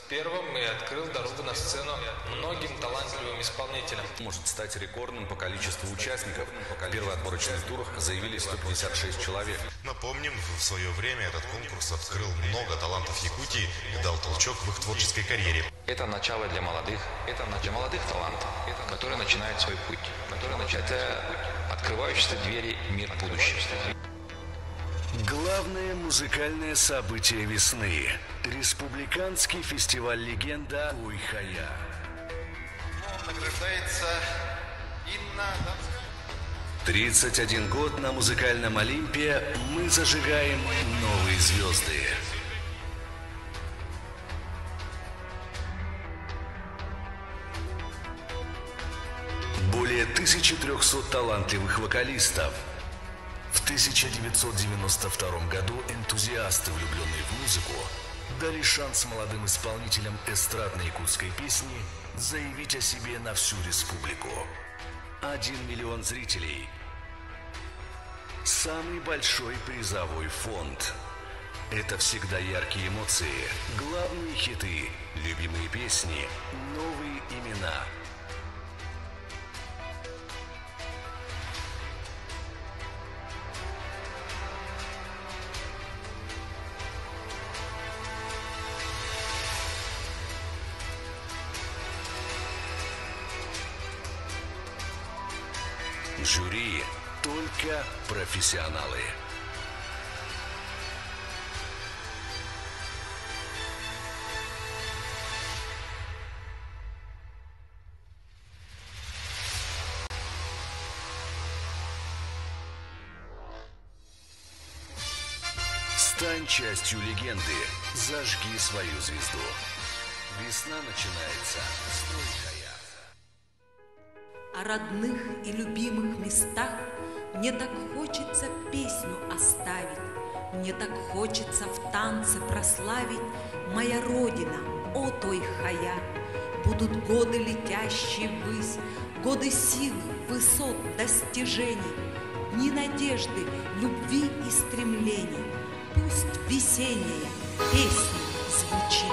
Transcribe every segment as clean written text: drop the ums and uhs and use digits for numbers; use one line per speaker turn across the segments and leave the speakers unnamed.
Первым и открыл дорогу на сцену многим талантливым исполнителям.
Может стать рекордным по количеству участников. В первый отборочный тур заявили 156 человек.
Напомним, в свое время этот конкурс открыл много талантов Якутии и дал толчок в их творческой карьере.
Это начало для молодых, это для молодых талантов, которые начинают свой путь. Которые начинают, это открывающиеся двери в мир будущего.
Главное музыкальное событие весны – Республиканский фестиваль «Легенда» Уйхая.
Награждается Инна
31 год на музыкальном Олимпе мы зажигаем новые звезды. Более 1300 талантливых вокалистов. В 1992 году энтузиасты, влюбленные в музыку, дали шанс молодым исполнителям эстрадной якутской песни заявить о себе на всю республику. 1 миллион зрителей. Самый большой призовой фонд. Это всегда яркие эмоции, главные хиты, любимые песни, новые имена. Жюри только профессионалы. Стань частью легенды. Зажги свою звезду. Весна начинается с Той-Хайа.
О родных и любимых местах мне так хочется песню оставить, мне так хочется в танце прославить моя родина, о Той-Хайа. Будут годы, летящие ввысь, годы силы, высот, достижений, дни надежды, любви и стремлений. Пусть весенняя песня звучит.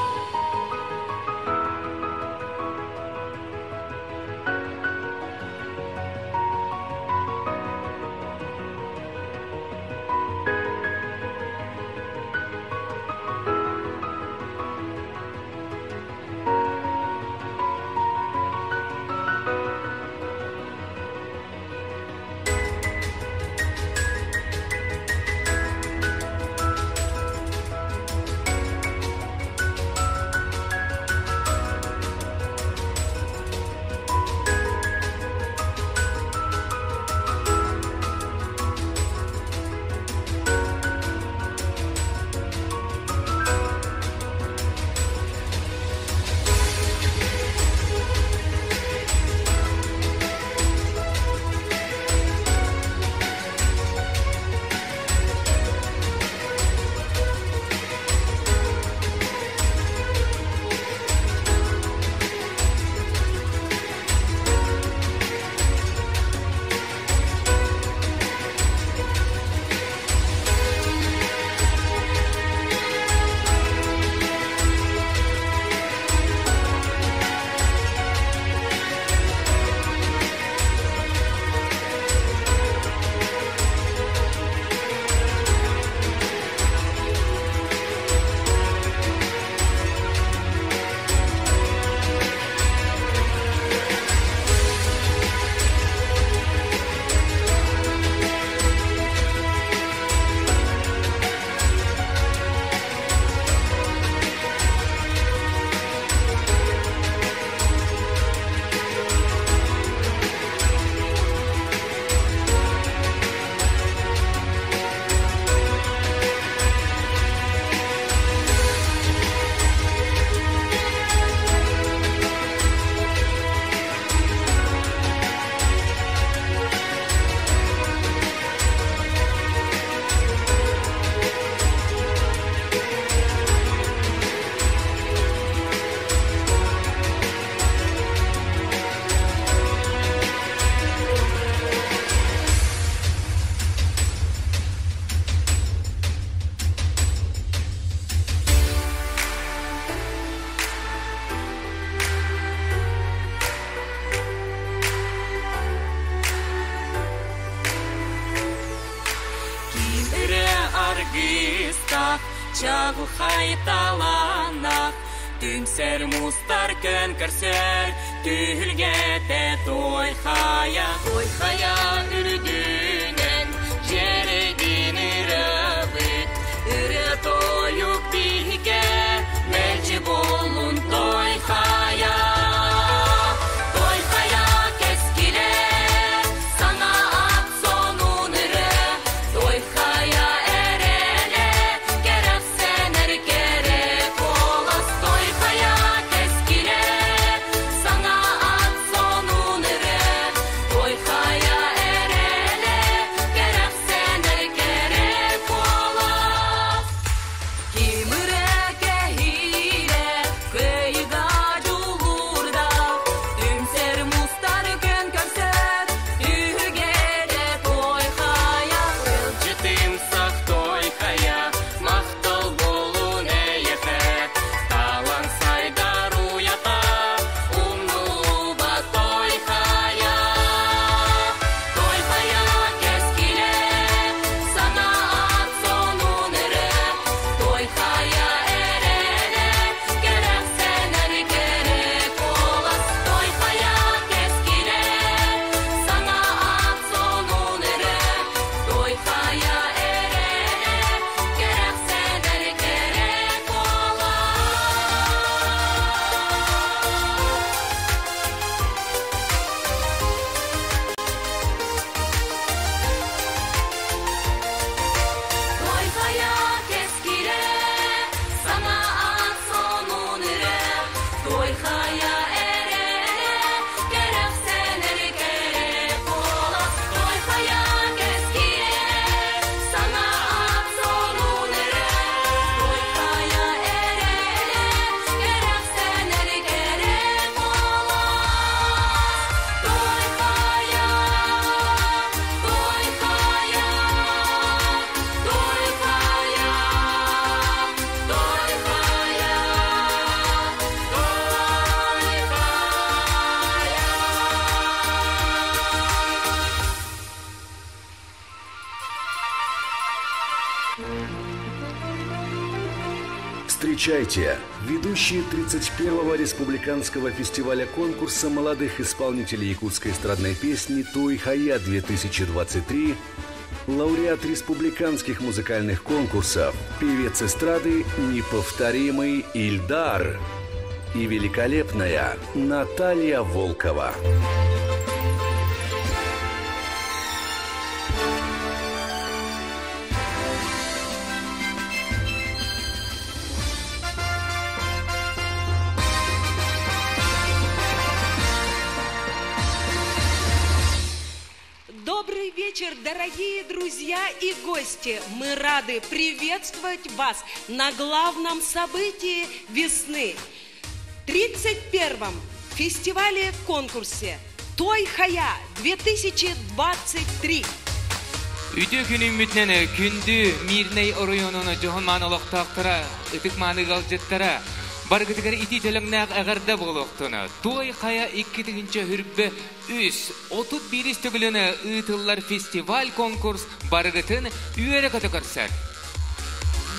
аргыстаах, чаҕылхай талааннаах, түмсэр мустар күн көрсөр, түһүлгэтэ той хайа, той хайа үрдүнэн, дьиэрэйдиин ырыабыт, ырыа тойук биһигэ, мэлдьи буоллун той хайа. Той хайа кэскилэ, саҥа ат сонун ырыа, той хайа эрэлэ, кэрэхсэнэр кэрэ куолас, той хайа кэскилэ, саҥа ат сонун ырыа, той хайа эрэлэ, кэрэхсэнэр кэрэ куолас. Ким ырыа кэһиилэ, кыайыыга дьулуурдаах, түмсэр мустар күн көрсөр, түһүлгэтэ той хайа. Ыалдьытымсах той хайа, махтал буоллун эйиэхэ, талан сайдар уйата, умнуллубат той хайа. Той хайа кэскилэ, саҥа ат сонун ырыа, той хайа эрэлэ, кэрэхсэнэр кэрэ куолас, той хайа кэскилэ, саҥа ат сонун ырыа, той хайа эрэлэ, кэрэхсэнэр кэрэ куолас. Той хайа кэскилэ, саҥа ат сонун ырыа, той хайа эрэлэ, кэрэхсэнэр кэрэ куолас, той хайа кэскилэ, саҥа ат сонун ырыа, той хайа эрэлэ, кэрэхсэнэр кэрэ куолас. Той хайа, той хайа, той хайа, той хайа, той хайа.
Встречайте, ведущие 31-го республиканского фестиваля конкурса молодых исполнителей якутской эстрадной песни «Туй Хайа-2023», лауреат республиканских музыкальных конкурсов, певец эстрады неповторимый Ильдар и великолепная Наталья Волкова.
Добрый вечер, дорогие друзья и гости! Мы рады приветствовать вас на главном событии весны. 31-м фестивале-конкурсе «Той Хая 2023».
Үтүө күнүммүтүнэн күндү Мирнэй оройуонун дьоһун-мааны олохтоохторо, ытык-мааны ыалдьыттара, барыгытыгар итии төлөннөөх эҕэрдэ буолуохтун. Туой Хайа 2023, 31 төгүлүн ыытыллар фестиваль-конкурс барыгытын үөрэ-көтө көрсөр.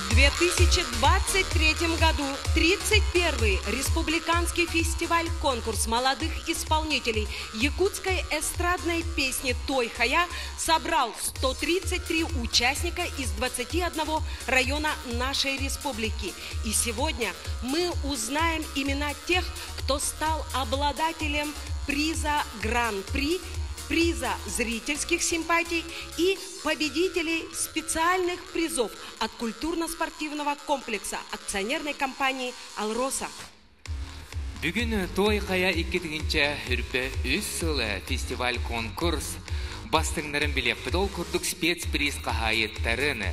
В 2023 году 31-й республиканский фестиваль-конкурс молодых исполнителей якутской эстрадной песни «Той Хая» собрал 133 участника из 21 района нашей республики. И сегодня мы узнаем имена тех, кто стал обладателем приза Гран-при, приза зрительских симпатий и победителей специальных призов от культурно-спортивного комплекса акционерной компании «Алроса».
Бүгүн Туой Хайа 2023 сыл фестиваль-конкурс бастыҥнарын билиэхпит. Ол курдук спецприз хаһаайыттарын,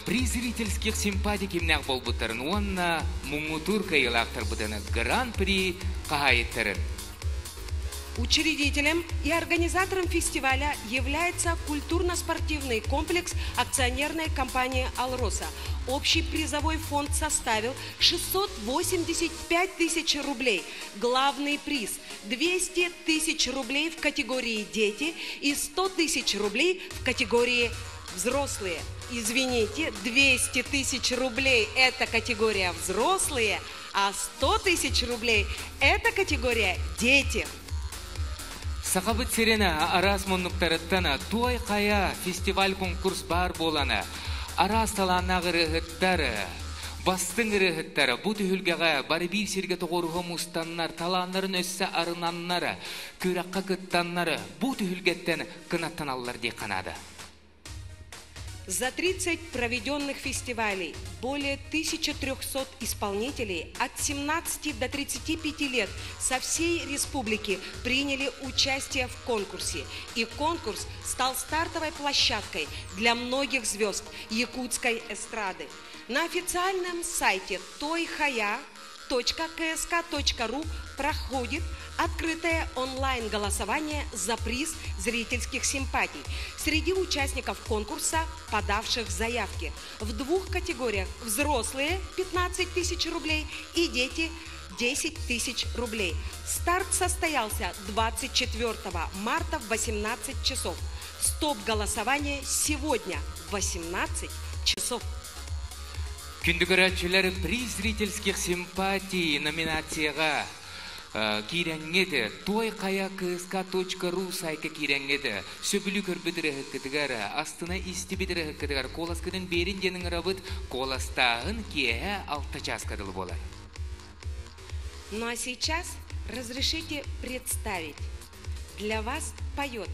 приз зрительских симпатий кимнээх буолбуттарын уонна муҥутуур кыайыылаахтарбытын гран-при хаһаайыттарын.
Учредителем и организатором фестиваля является культурно-спортивный комплекс акционерной компании «Алроса». Общий призовой фонд составил 685 тысяч рублей. Главный приз – 200 тысяч рублей в категории «Дети» и 100 тысяч рублей в категории Взрослые. Извините, 200 тысяч рублей – это категория взрослые, а 100 тысяч рублей – это категория дети.
Сахабыт сирин араас муннуктарыттан Туой Хайа фестиваль-конкурс баар буолан, араас талааннаах ырыаһыттар, бастыҥ ырыаһыттар бу түһүлгэҕэ бары биир сиргэ тоҕуоруһа мустаннар, талааннарын өссө арынаннар, күрэххэ кыттаннар бу түһүлгэттэн кынаттаналлар диэххэ наада.
За 30 проведенных фестивалей более 1300 исполнителей от 17 до 35 лет со всей республики приняли участие в конкурсе. И конкурс стал стартовой площадкой для многих звезд якутской эстрады. На официальном сайте Тойхая ksk.ru проходит открытое онлайн-голосование за приз зрительских симпатий среди участников конкурса, подавших заявки. В двух категориях – взрослые 15 тысяч рублей и дети 10 тысяч рублей. Старт состоялся 24 марта в 18 часов. Стоп-голосование сегодня в 18 часов.
Күндү көрөөччүлэр приз зрительских симпатий номинацияҕа киирэҥҥит Той Хайа кск.ру сайка киирэҥҥит сөбүлүү көрбүт ырыаһыккытыгар астына истибит ырыаһыккытыгар куоласкытын биэриҥ диэн ыҥырабыт куоластааһын киэһэ алта чааска дылы буолар.
Ну а сейчас разрешите представить. Для вас поет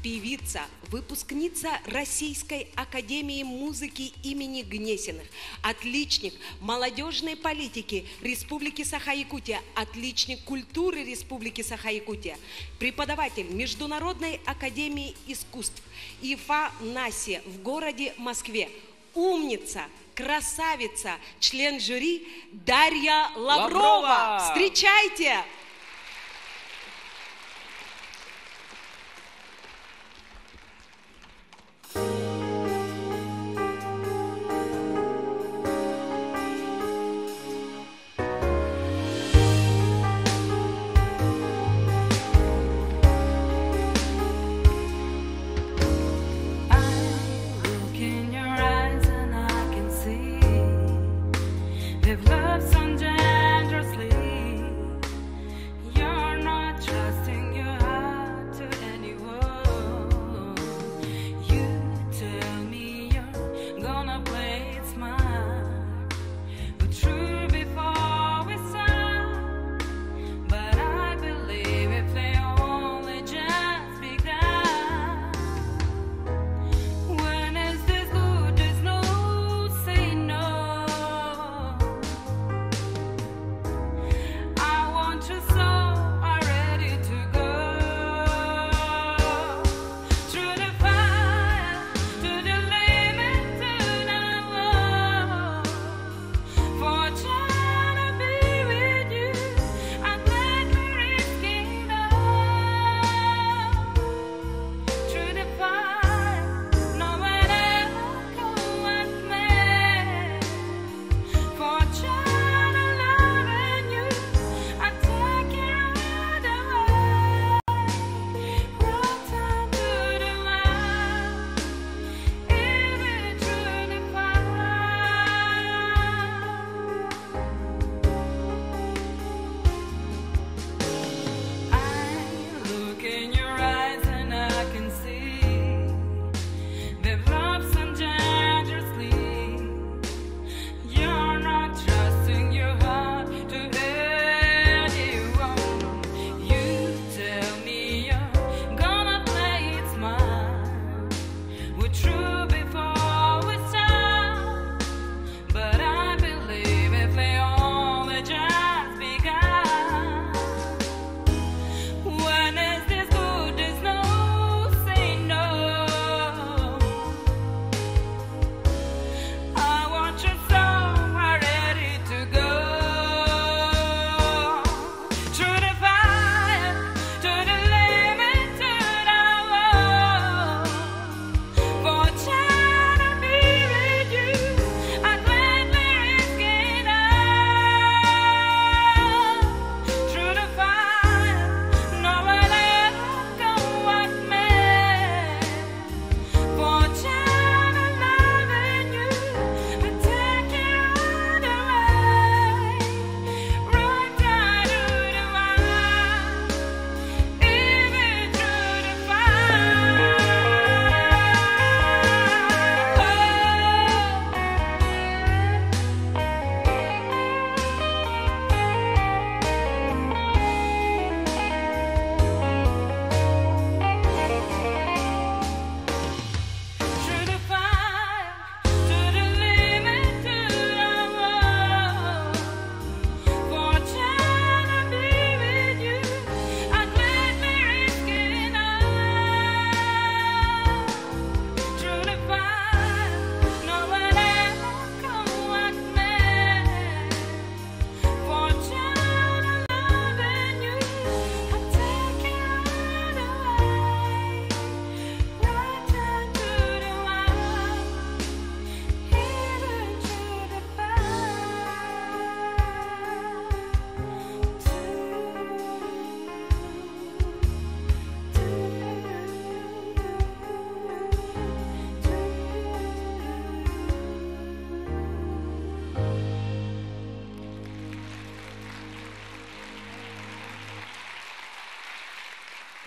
певица, выпускница Российской Академии Музыки имени Гнесиных, отличник молодежной политики Республики Саха-Якутия, отличник культуры Республики Саха-Якутия, преподаватель Международной Академии Искусств ИФА НАСИ в городе Москве, умница, красавица, член жюри Дарья Лаврова.
Лаврова!
Встречайте!
Look in your eyes and I can see they've loved so dangerously.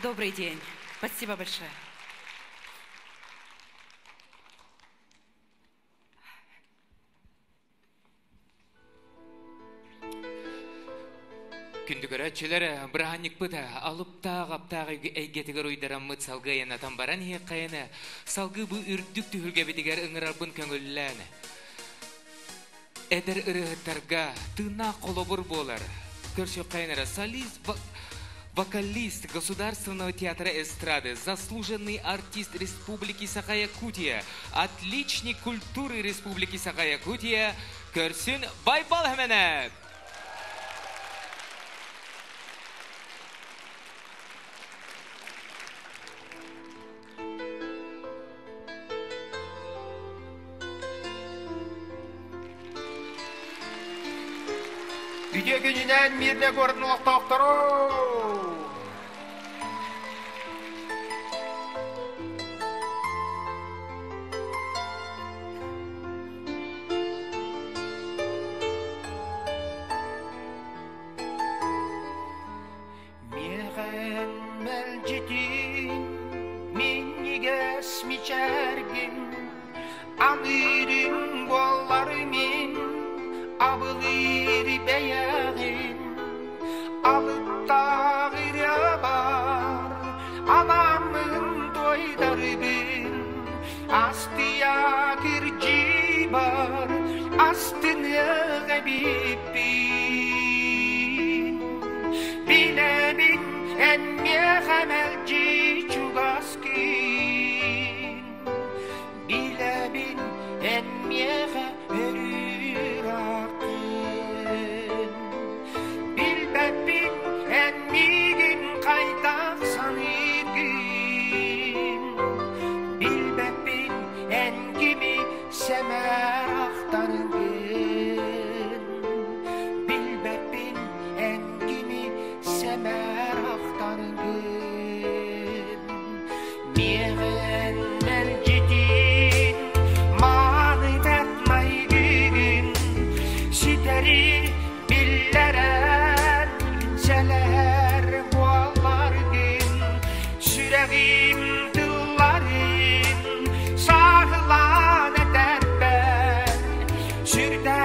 Добрый день. Спасибо большое.
Күндү көрөөччүлэр, бырааһынньыкпыт алыптаах аптаах эйгэтигэр уйдараммыт салгыы айаннатан баран иһиэххэйэн, салгыы бу үрдүк түһүлгэбитигэр ыҥырарбын көҥүллээн. Эдэр ырыаһыттарга тыыннаах холобур буолар. Көрсүөххэйин эрэ солист, вокалист Государственного театра эстрады, заслуженный артист Республики Саха-Якутия, отличник культуры Республики Саха-Якутия Көрсүн Байбал Хэмэнэп!
Үтүө күнүнэн мирнэ куоратын олохтоохторо! Миэхэн мэлдьитин минньигэс мичээргин аныырым буоллар мин абылыыр бэйэҕин алыптаах ырыа бар анааммын туойдарбын астыйа кырдьыы бар астыныах эбиппин билэбин эн миэхэ мэлдьи чугаскын билэбин эн миэхэ өрүү ырааххын билбэппин эн миигин хайдах саныыргын билбэппин эн кими сэмээр ахтаргын билбэппин эн кими сэмээр ахтаргын миэхин мэлдьитин мааны бэрт майгыгын ситэри биллэрэн сэлэһэр буолларгын сүрэҕим тылларын сааһылаан этэрбэр сүрдээх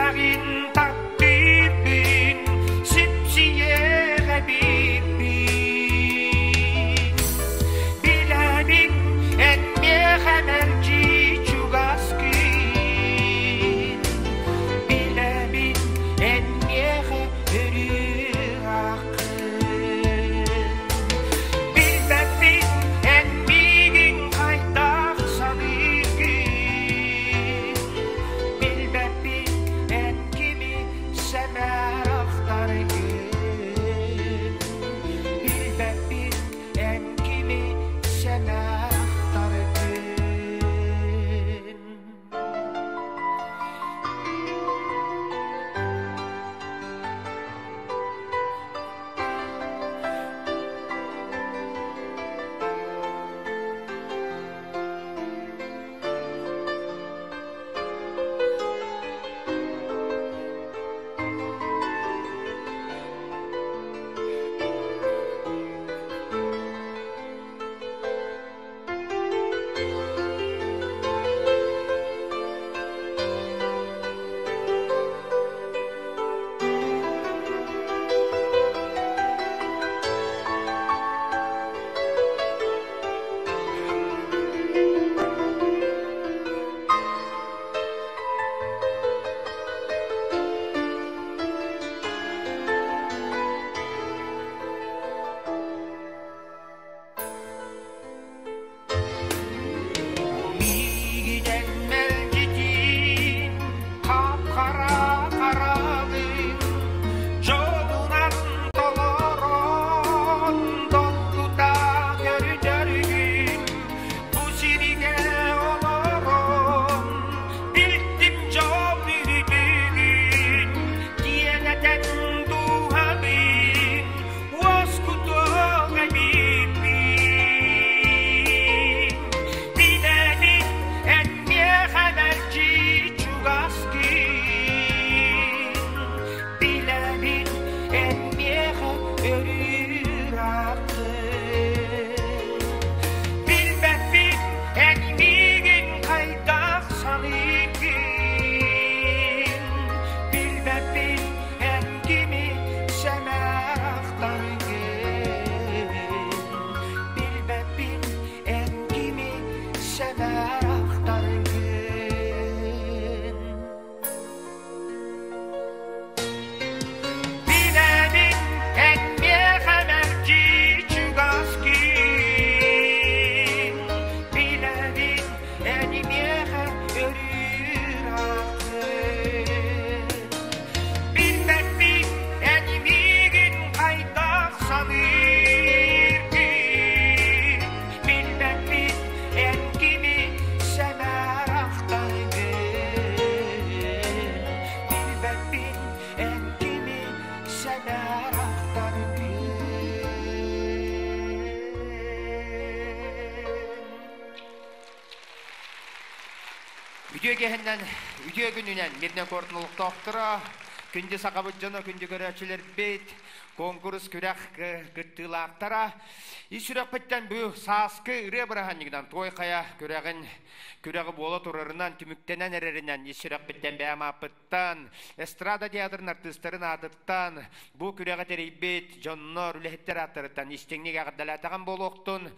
Үтүө киэһэннэн, үтүө күнүнэн Мирнэй куоратын олохтоохторо, күндү сахабыт дьоно, күндү көрөөччүлэрбит, конкурс күрэх кыттыылаахтара. Ис сүрэхпиттэн бу сааскы ырыа бырааһынньыгынан Туой Хайа күрэҕин күрэҕи буола турарынан, түмүктэнэн эрэринэн ис сүрэхпиттэн бэйэм ааппыттан, эстрада театрын артыыстарын аатыттан, бу күрэҕи тэрийбит дьоннор, үлэһиттэр ааттарыттан истиҥник эҕэрдэлээтэҕим буолуохтун.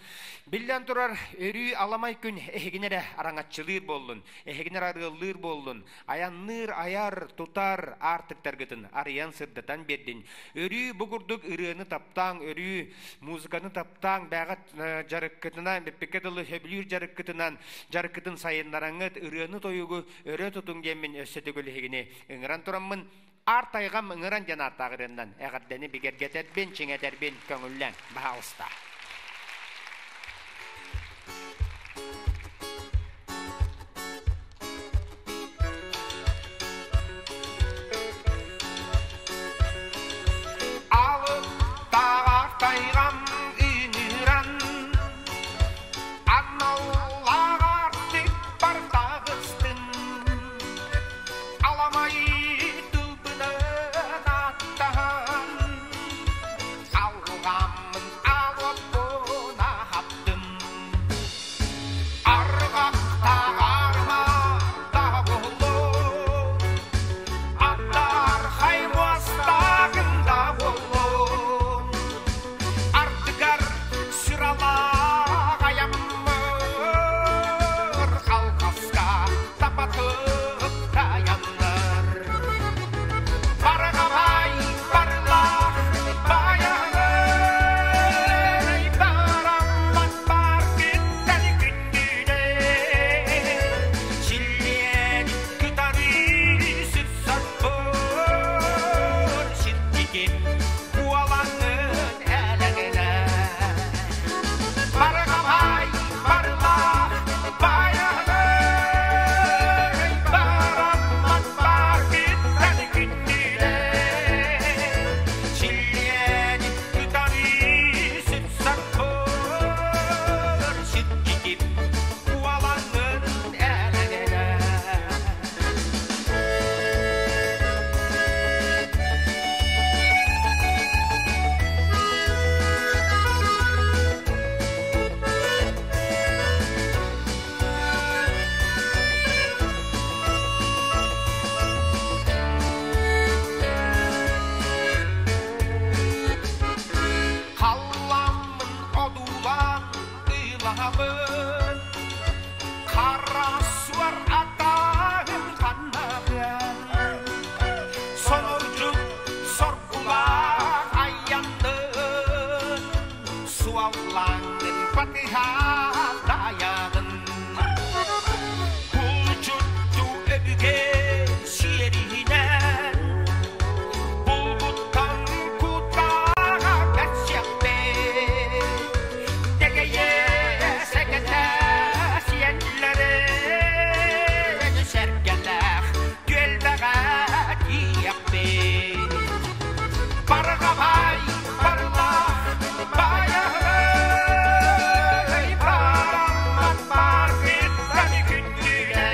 Биллэн турар, өрүү аламай күн эһигини эрэ араҥаччылыыр буоллун, эһигини эрэ арыаллыыр буоллун, айанныыр, айар, тутар аартыктаргытын арыйан сырдатан биэрдин. Өрүү бу курдук ырыаны таптааҥ, өрүү музыканы таптааҥ, бэҕэт дьарыккытынан, бүппүккэ дылы сөбүлүүр дьарыккытынан дьарыккытын сайыннараҥҥыт, ырыаны-тойугу өрө тутуҥ диэммин өссө төгүл эһигини ыҥыран тураммын, Аар тайҕам ыҥыран диэн ааттаах ырыаннан эҕэрдэни бигэргэтэрбин, чиҥэтэрбин көҥүллээн, баһаалыста. Алыптаах тайҕам ыҥыран, аналлаах аартыкпар таҕыстым. Аламай тылбынан ааттаһан, алҕаммын алоппун аһаттым. Арҕахтаах армаата буоллун, аттархай муостааҕын да буоллун, ардыгар сыралаах айаммыр алҕаска тапатык таяннар. Барҕабай барлаах баянай бараммат бар күнтэн күндүлэ силлиэн кытары сырсарбыр сирдигин буолаҥын элэҥинэ барҕабай барлаах баянай бараммат бар күнтэн күндүлэ силлиэн кытары сырсарбыр сирдигин буолаҥын элэҥинэ. Халламмын одуулаан ыылаһабын, хара суор атаһым ханнабын. Сонордьут соргулаах айаннын, суоллаҥын батыһа тайаҕын. Булчуттуу өбүгэ сиэринэн булбуттан кутааҕа бэрсиэхпит. Тэгэйэ сэгэтэ сиэннэрин сэргэлээх түөлбэҕэ тиийэхпит. Барҕабай барлаах байаһый бараммат баргыттан күндүлэ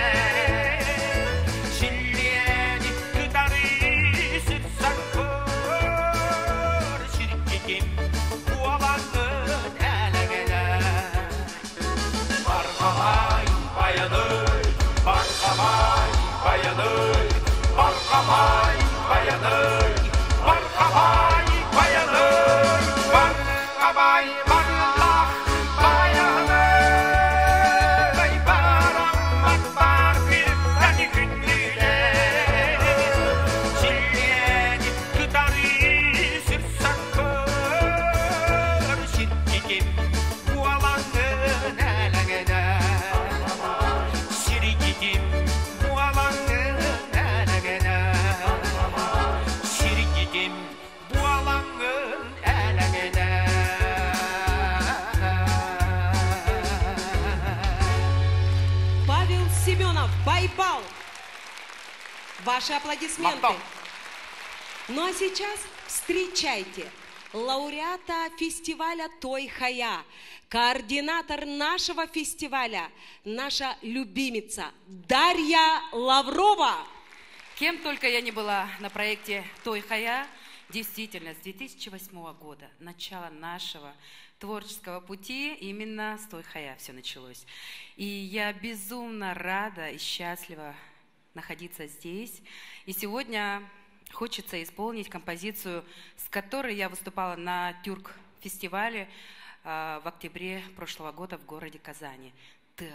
силлиэни кытары сырсарбыр сиргитим буолаҥҥын элэгэлэ. Барҕабай баяный, барҕабай баяный, барҕабай баяный, барҕабай баяный, барҕабай барлаах баяный, бараммат баргыттан күндүлэ. Силлиэни кытары сырсарбыр сиргитим буолаҥҥын элэҥэнэ. Сиргитим буолаҥҥын элэҥэнэ. Сиргитим буолаҥҥын элэҥэнэ.
Павел Семенов, Байбал. Ваши аплодисменты.
Махтал.
Ну а сейчас встречайте. Лауреата фестиваля Той Хая, координатор нашего фестиваля, наша любимица Дарья Лаврова.
Кем только я не была на проекте Той Хая, действительно, с 2008 года, начало нашего творческого пути, именно с Той Хая все началось. И я безумно рада и счастлива находиться здесь. И сегодня хочется исполнить композицию, с которой я выступала на Тюрк-фестивале в октябре прошлого года в городе Казани. Тыл.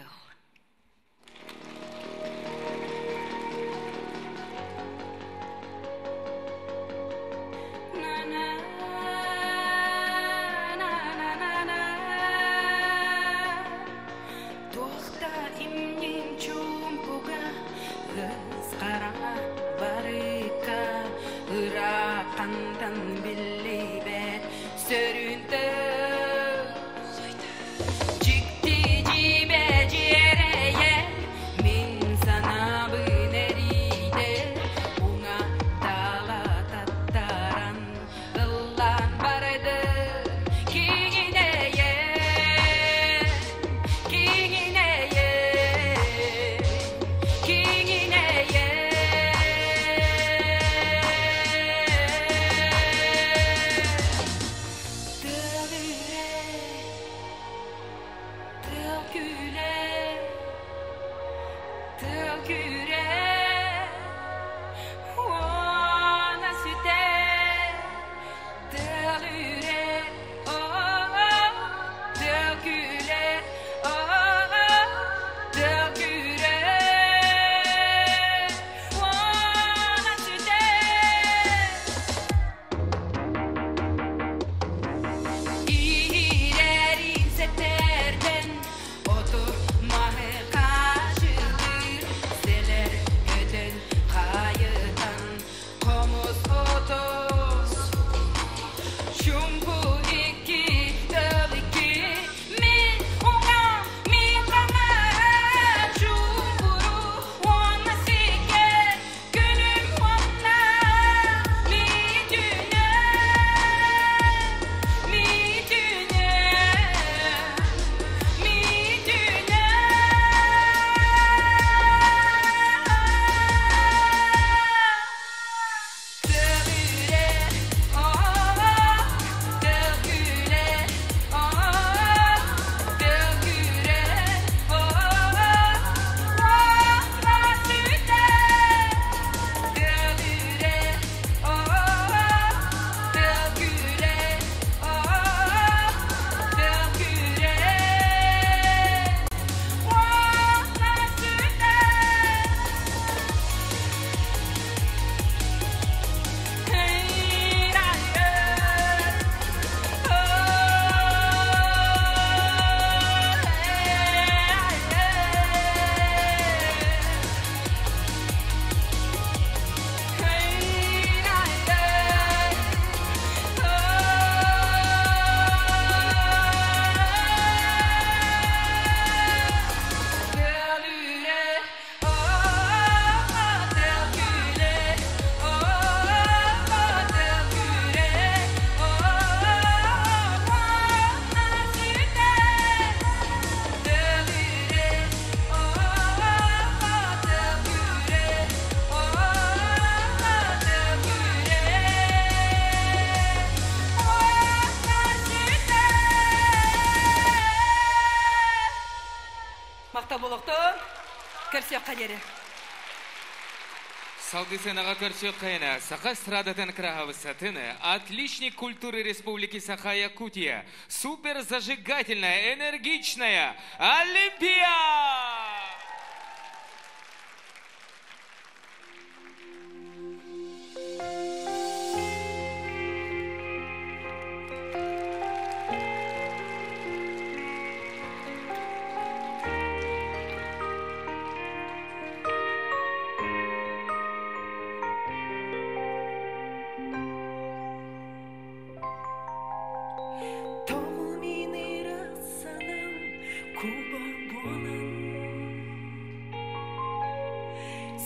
Салгысынаға көрсек қайына, Саха эстрадатын крахавысатыны, отличник культуры Республики Саха-Якутия, супер зажигательная, энергичная Олимпия!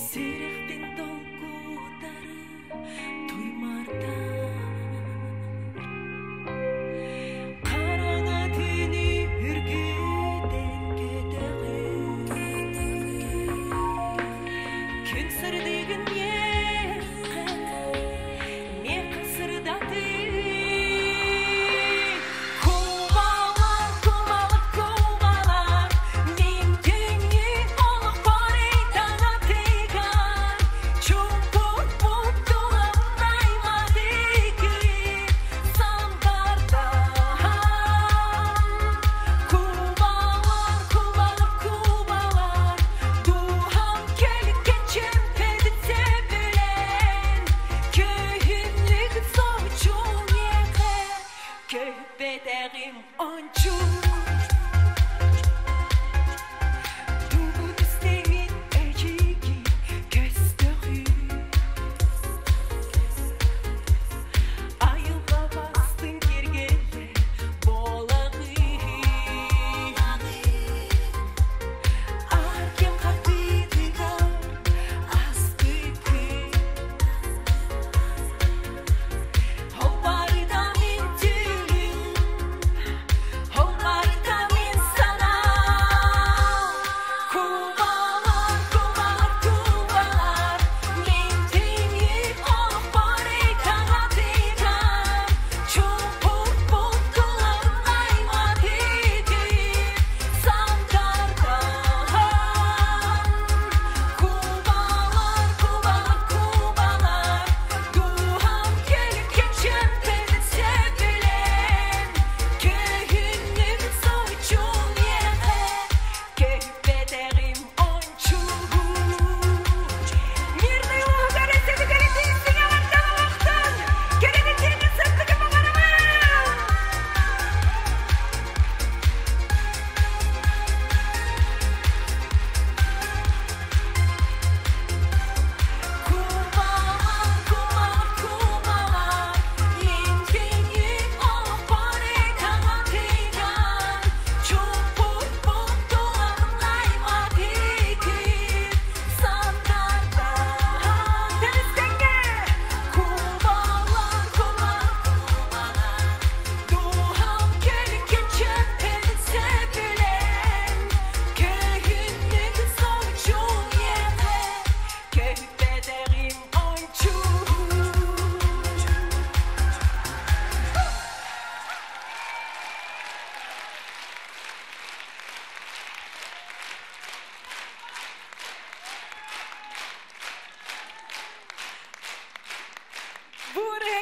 Сүрөхпин толкутары туймарда.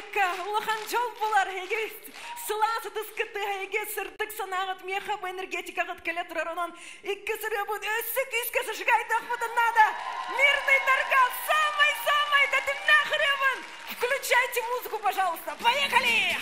бырааһынньыкка улахан дьол буолар. Эһиги сылаас ытыскыт тыаһа, эһиги сырдык санааҕыт миэхэ бу энергетикаҕыт кэлэ турар. Онон иккис ырыабын өссө күүскэ зажигайдыахпытын наада. Мирныйдарга самай-самай тэтимнээх ырыабын. Включайте музыку, пожалуйста. Поехали!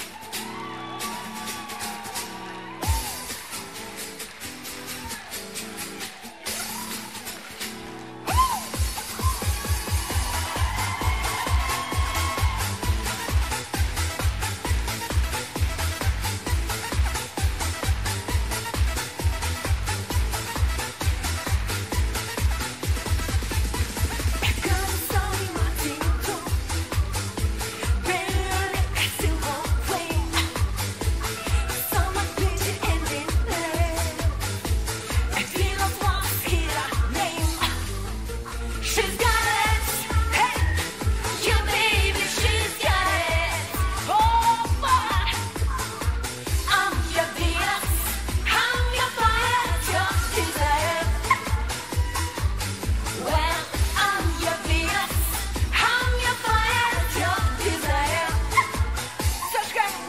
She's got it, hey, yeah, baby, she's got it. Oh, boy. I'm your Venus, I'm your fire, your desire. Well, I'm your Venus, I'm your fire, your desire. Зажигаем.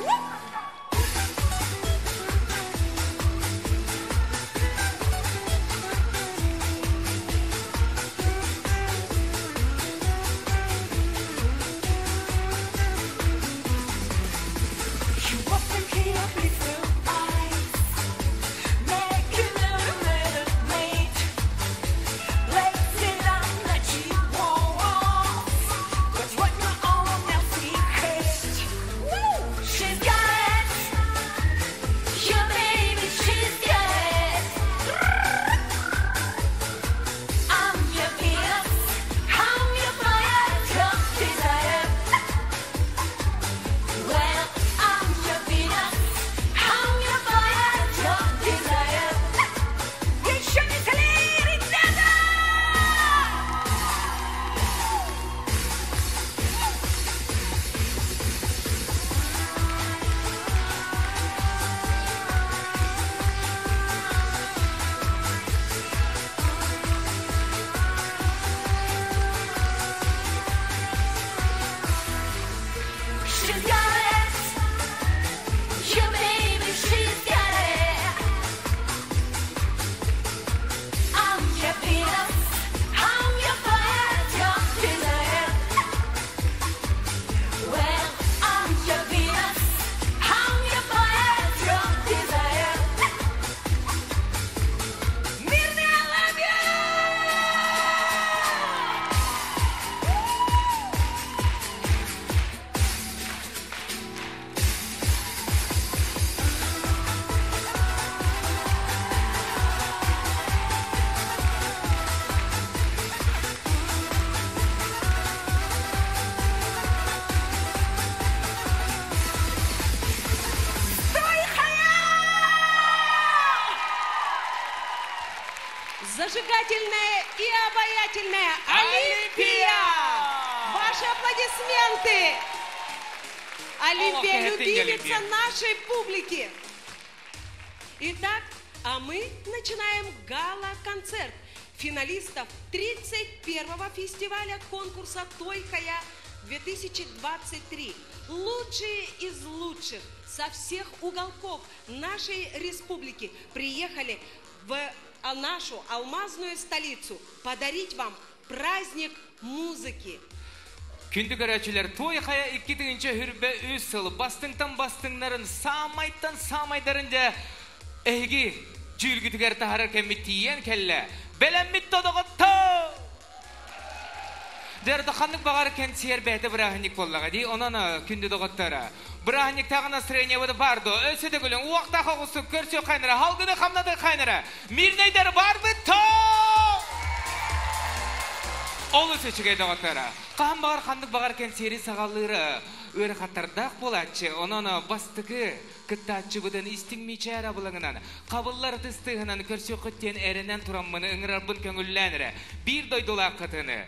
You open your crystal eyes, making a mate. Blazing on the walls, 'cause what no one else hate. She's got it, yeah, baby, she's got it. I'm your Venus, I'm your fire, your desire. Well, I'm your Venus, I'm your fire, your desire. Еще веселее, ребята! She's got it, yeah, baby, she's got it. I'm your Venus, I'm your fire, your desire. Well, I'm your Venus, I'm your fire, your desire. Мирный, I love you!
Зажигательная и обаятельная Олимпия! Ваши аплодисменты! Олимпия
Олох,
любимица
Олимпия.
нашей публики. Итак, а мы начинаем гала-концерт финалистов 31-го фестиваля конкурса «Той-Хайа 2023». Лучшие из лучших со всех уголков нашей республики приехали в нашу алмазную столицу подарить вам праздник музыки.
Күндү көрөөччүлэр Той-Хайа 2023 сыл бастыҥтан бастыҥнарын саамайтан саамайдарын дьэ эһиги дьүүлгүтүгэр таһаарар кэммит тиийэн кэллэ. Бэлэммит дуо доҕоттор! Дьэ ханнык баҕарар кэнсиэр бэйэтэ бырааһынньык буоллаҕа дии. Онон күндү доҕоттор. Бырааһынньыктааҕы настроение баар дуо. Өссө төгүл уохтаах соҕустук көрсүөххэйиҥ эрэ, салгыны хамнатыаххайыҥ эрэ. Мирнэйдэр баарбыт дуо! Олус үчүгэй доҕоттор. Хаһан баҕар ханнык баҕар кэнсиэри саҕалыыр ыарахаттардаах буолааччы. Онон бастакы кыттааччыбытын истиҥ мичээр абылаҥынан, хабыллар ытыс тыаһынан көрсүөххүт диэн эрэнэн тураммын ыҥырарбын көҥүллээҥ эрэ. Биир дойдулааххытын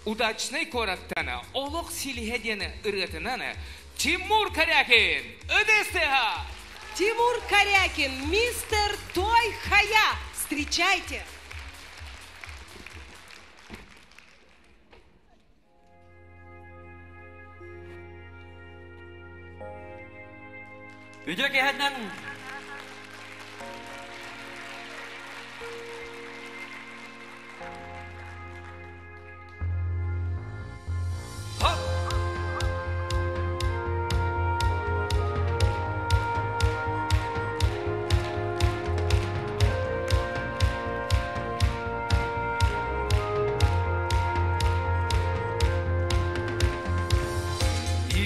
Удачнай куораттан Олох силиһэ диэн ырыатынан Тимур Корякин! Ытыс тыаһа!
Тимур Корякин, мистер Той Хая. Встречайте!
Үтүө киэһэнэн!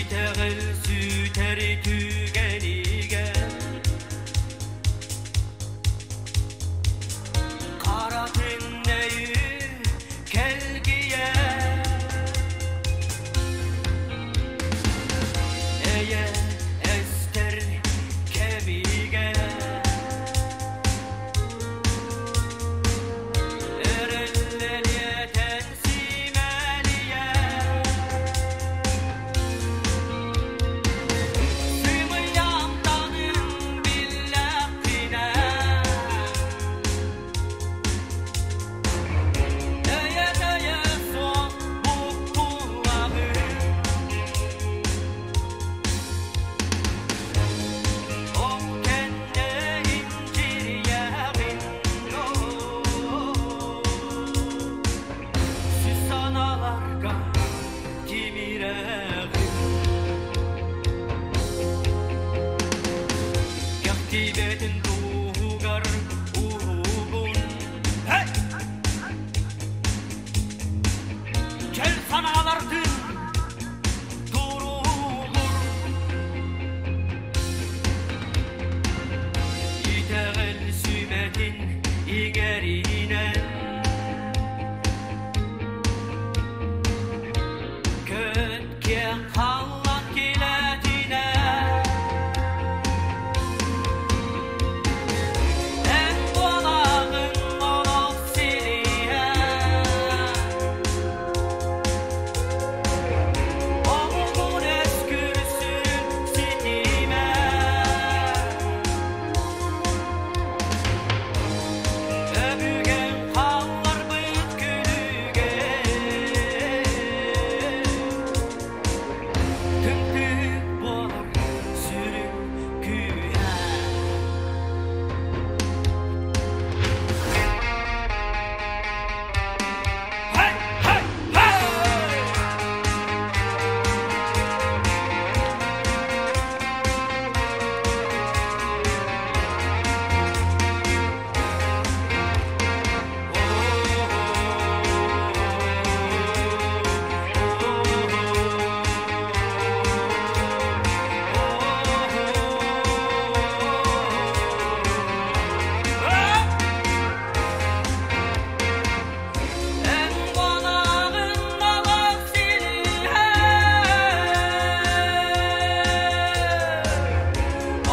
Итэҕэл сүтэр түгэнигэр Хара түннэйи кэлгийэр Эйэ эстэр кэмигэр Эрэллэниэтэн симэлийэр Сымыйамтанын биллэххинэ Өйө-төйө суох буккуллаҕын Ол кэннэ инчирийэҕин Сис санааларга тимирэҕин Кэхтибэтин туһугар уһугун Hey! Чөл санаалардын туругур Итэҕэл сүмэтин иҥэринэн Көт киэҥ халлаан килэтинэн Эн буолаҕын олох сириһэ Омугун өскүрсүн ситимэ Өбүгэм хаалларбыт күлүгэ Түмпүк буолар сүрүн күүһэ Hey! Hey! Hey! Эн буолаҕын олох силиһэ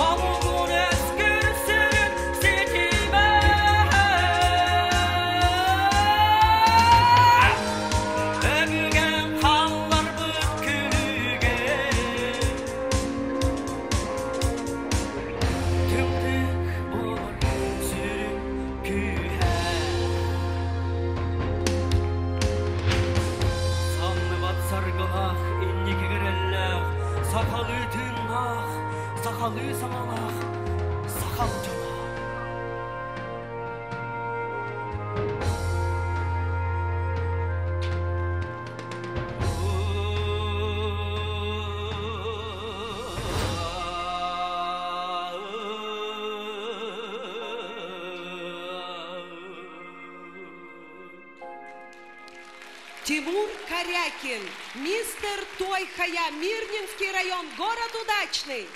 Омугун өскүрсүн ситимэ Өбүгэм хаалларбыт күлүгэ Түмтүк буолар сүрүн күүһэ Самныбат саргылаах, инники эрэллээх, сахалыы тыыннаах, сахалыы саҥалаах, сахам дьоно.
Тимур Корякин, мистер Той-Хая, Мирнинский район, город Удачный.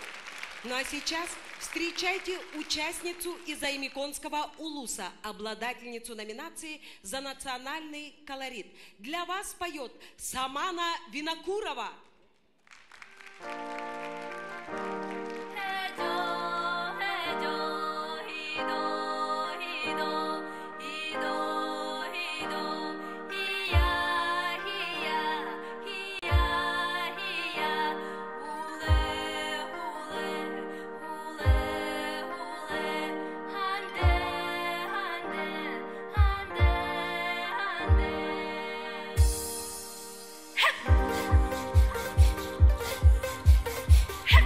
Ну а сейчас встречайте участницу из Аймиконского улуса, обладательницу номинации за национальный колорит. Для вас поет Самана Винокурова.
Hey!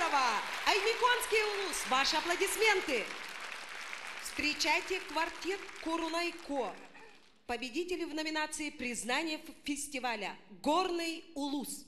Захарова, Оймяконский улус. Ваши аплодисменты. Встречайте квартет Курунайко. Победители в номинации «Признание фестиваля. Горный улус».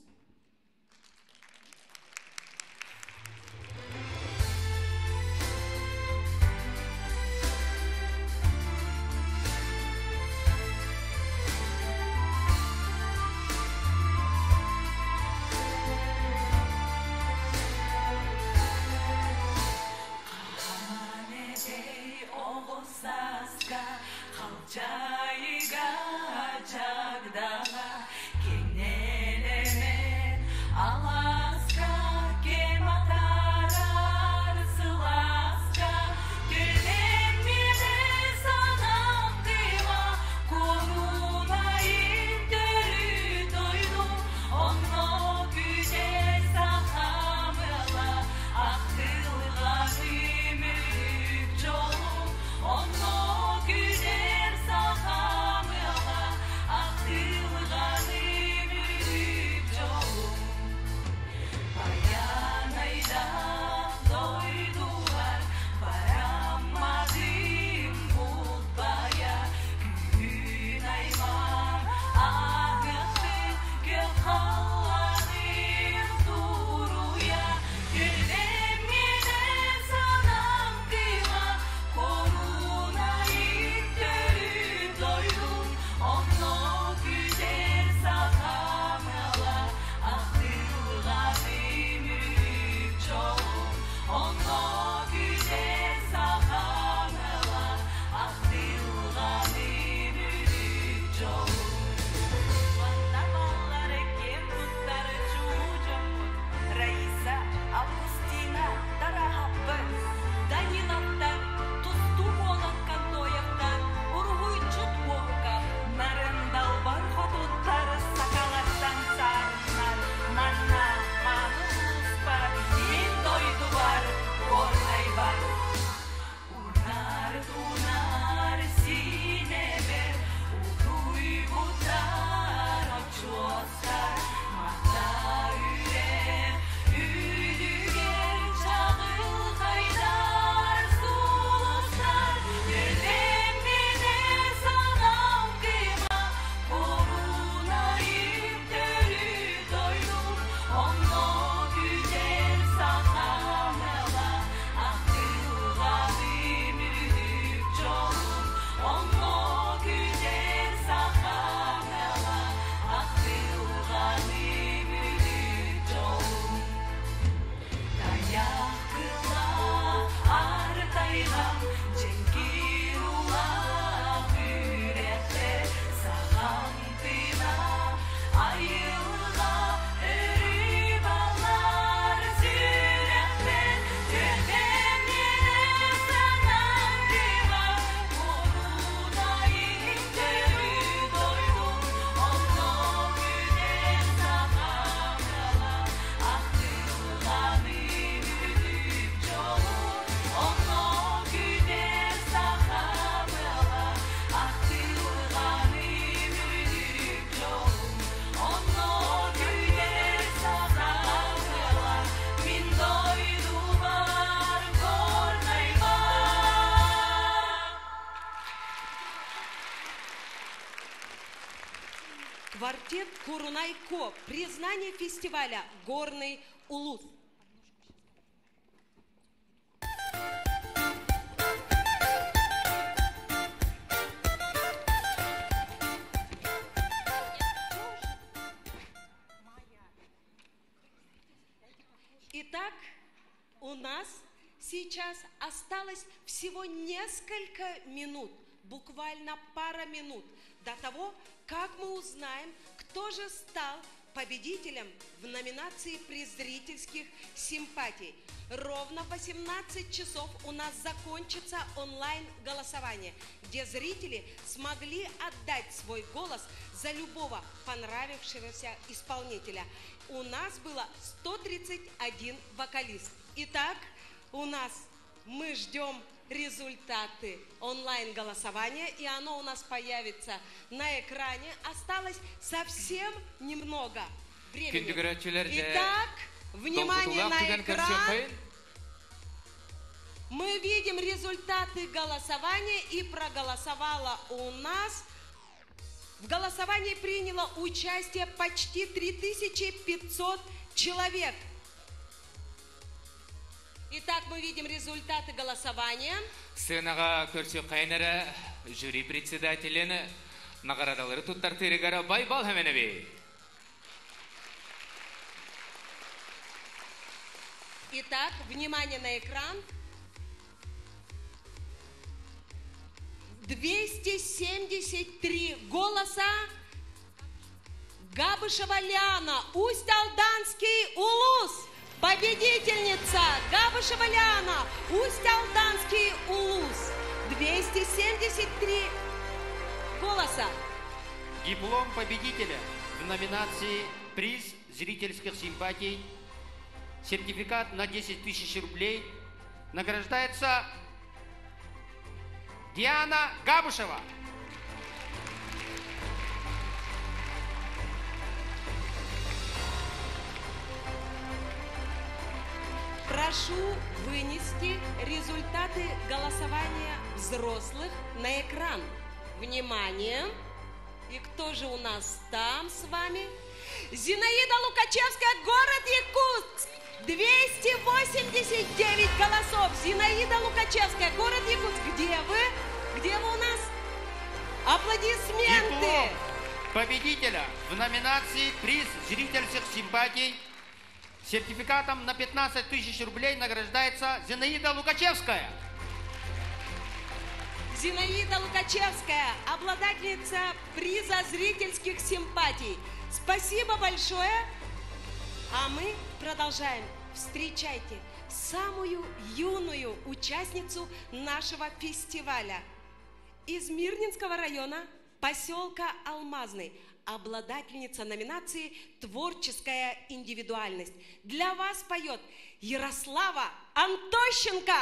Квартет Курунайко. Признание фестиваля «Горный улус». Итак, у нас сейчас осталось всего несколько минут, буквально пара минут до того, как мы узнаем, кто же стал победителем в номинации «Приз зрительских симпатий». Ровно в 18 часов у нас закончится онлайн-голосование, где зрители смогли отдать свой голос за любого понравившегося исполнителя. У нас было 131 вокалист. Итак, у нас мы ждем результаты онлайн-голосования, и оно у нас появится на экране. Осталось совсем немного времени. Итак, Внимание на экран. Мы видим результаты голосования и проголосовала у нас. В голосовании приняло участие почти 3500 человек. Итак, мы видим результаты голосования.
Сыанаҕа көрсүөххэйин эрэ жюри председателин наҕараадалары туттартыырыгар Байбал Хэмэнэби.
Итак, внимание на экран. 273 голоса Габышева Лиана, Усть-Алданский Улус. Победительница Габышева Лиана, Усть-Алданский Улус. 273 голоса.
Диплом победителя в номинации «Приз зрительских симпатий», сертификат на 10 тысяч рублей награждается Диана Габышева.
Прошу вынести результаты голосования взрослых на экран. Внимание! И кто же у нас там с вами? Зинаида Лукачевская, город Якутск. 289 голосов. Зинаида Лукачевская, город Якутск. Где вы? Где вы у нас? Аплодисменты!
Диплом победителя в номинации «Приз зрительских симпатий» сертификатом на 15 тысяч рублей награждается Зинаида Лукачевская.
Зинаида Лукачевская, обладательница приза зрительских симпатий. Спасибо большое. А мы продолжаем. Встречайте самую юную участницу нашего фестиваля. Из Мирнинского района, поселка Алмазный, обладательница номинации «Творческая индивидуальность». Для вас поет Ярослава Антощенко.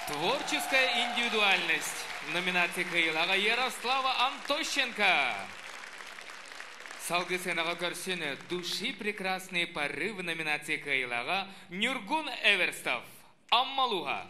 Творческая индивидуальность. Номинация кыайыылааҕа Ярослава Антощенко. Салгыы сыанаҕа көрсүҥ «Души прекрасные порывы» номинация кыайыылааҕа Нюргун Эверстов. Амма улууһа.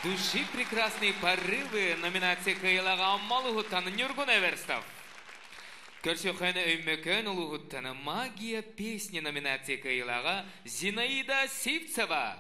Души прекрасные порывы номинация кыайыылааҕа Амма улууһуттан Ньургун Эверстов. Көрсүөххэйиҥ Өймөкөөн улууһуттан «Магия песни» номинация кыайыылааҕа Зинаида Сивцева.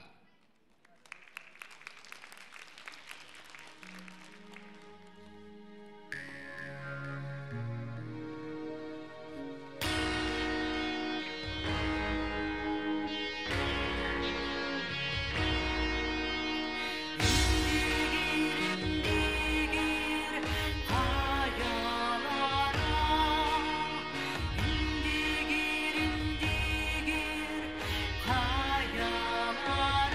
Индигир, индигир, хайалара.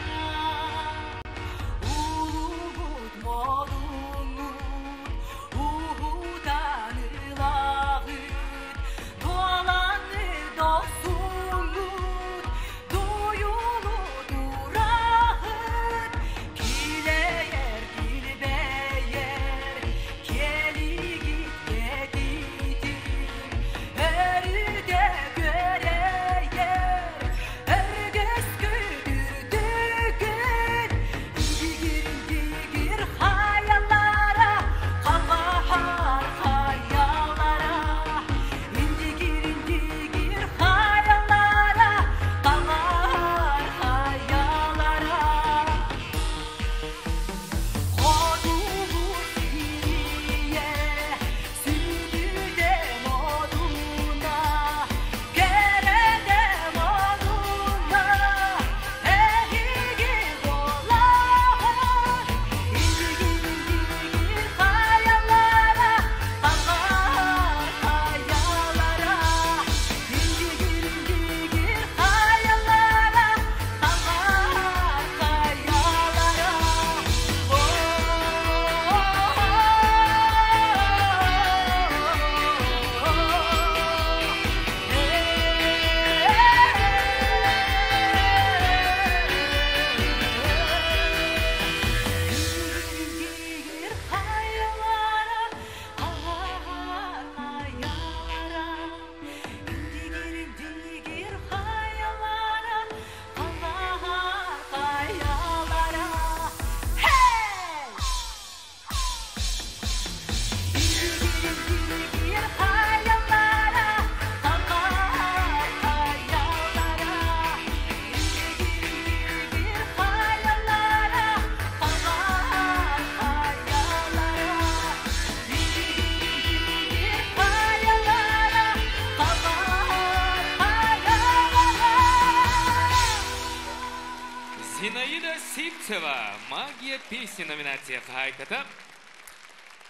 Бурцева «Магия песни» номинация хаһаайката.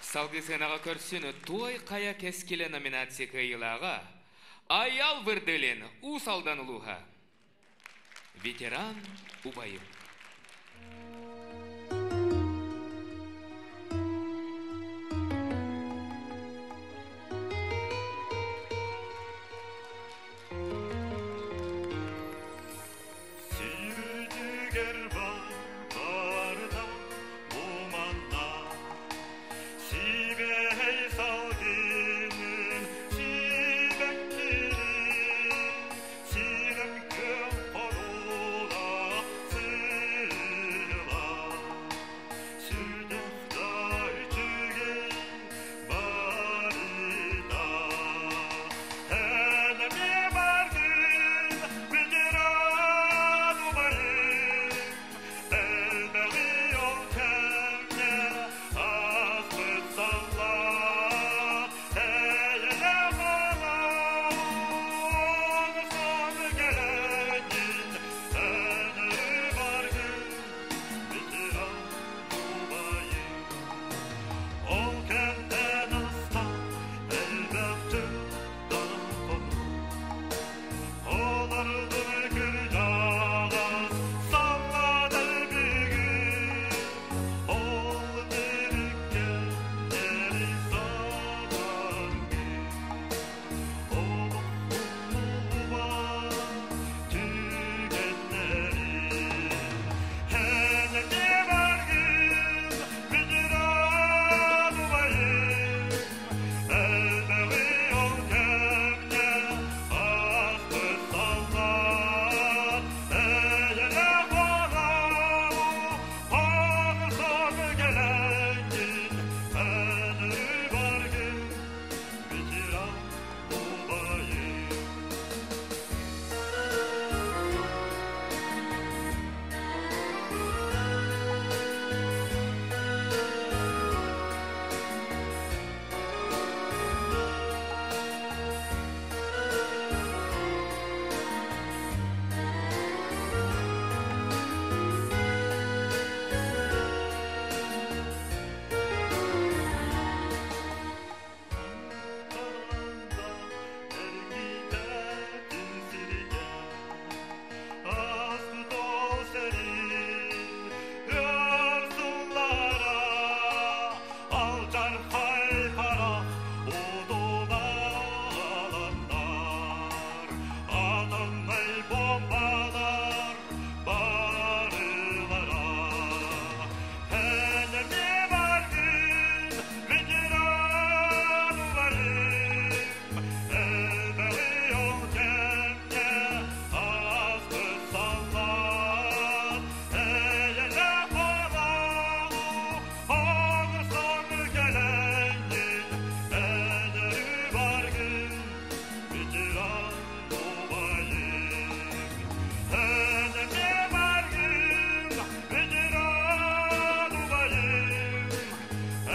Салгыы сыанаҕа көрсүн Туой Хайа кэскилэ номинация кыайыылааҕа Айал Вырдылин, Уус Алдан улууһа. Ветеран убайым.
Сүүрдүгэр барыта уманна, Сибэһэй салгынын сибэккилин, Сирем көл хоруулаах сыыла, Сүрдэх да үчүгэй барыта. Эн эмиэ бардын, ветеран убайым, Элбэҕи ол кэмҥэ ааспыт саллаат, Эйэлээх олоҕу кэлэҥҥин, Эн өрүү баргын, ветеран убайым. Ол кэмтэн аста элбэх дьыл хонук, Олордун кырдьаҕас саллаатар бүгүн, Ол дириккэ эри санаргын, Олох умнуллубат түгэннэрин. Эн эмиэ баргын, ветеран убайым, Элбэҕи ол кэмҥэ ааспыт саллаат, Эйэлээх олоҕу оҥостон кэлэҥҥин, Эн өрүү баргын, ветеран убайым. Эргийбэтин сиргэ, Ааспыт ол сэрии өр сыллара, Алдьархай харах утунааланнар, Атомнай бомбалар барылара. Эн эмиэ бардын, ветеран убайым, Элбэҕи ол кэмҥэ ааспыт саллаат, Эйэлээх олоҕу оҥостон кэлэҥҥин, Эн өрүү баргын, ветеран убайым. Эн эмиэ баргын, ветеран убайым,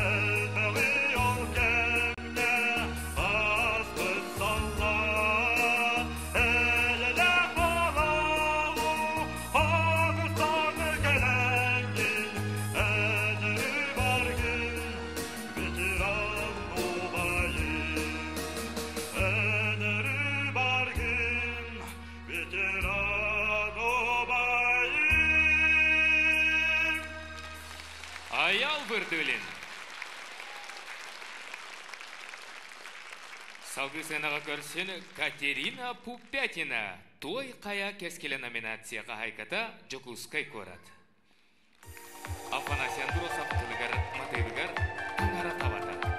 Элбэҕи ол кэмҥэ ааспыт саллаат, Эйэлээх олоҕу оҥостон кэлэҥҥин, Эн өрүү баргын, ветеран убайым. Эн өрүү баргын, ветеран убайым.
Айал Вырдылин. Салгыы сыанаҕа көрсүн Катерина Пупятина. Туой Хайа кэскилэ номинация хаһаайката, Дьокуускай куорат. Афанасий Андросов тылыгар, матыыбыгар Таҥара табата.
Thank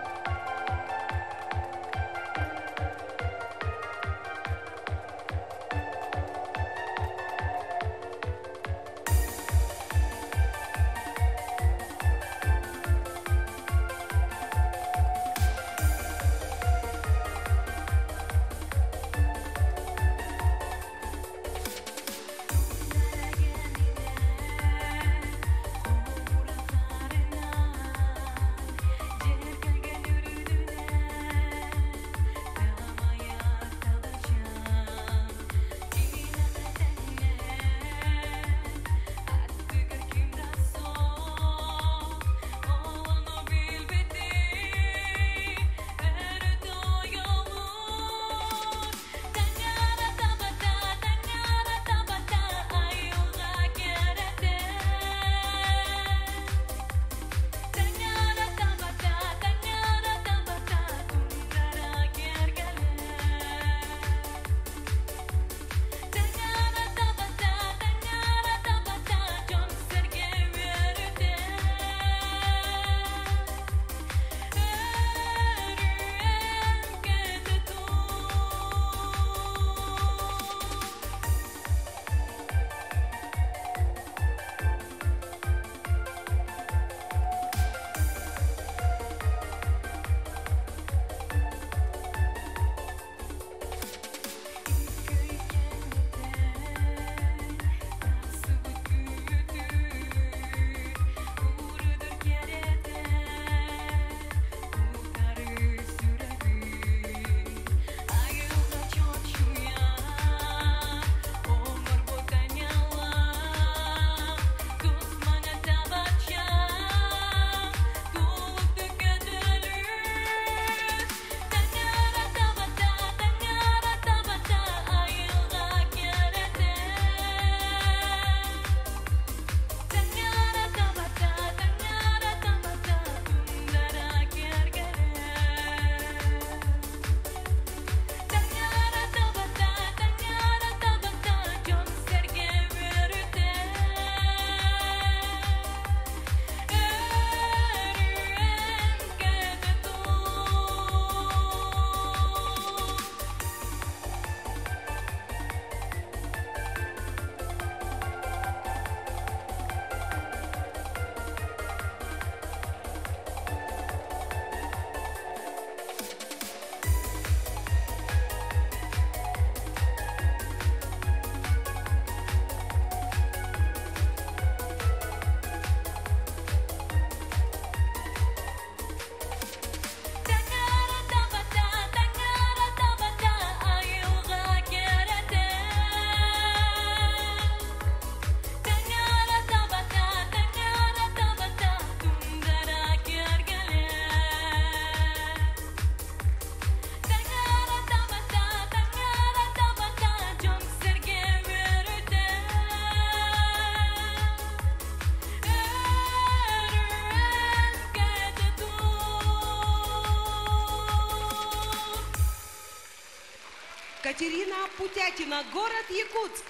Катерина Путятина, город Якутск.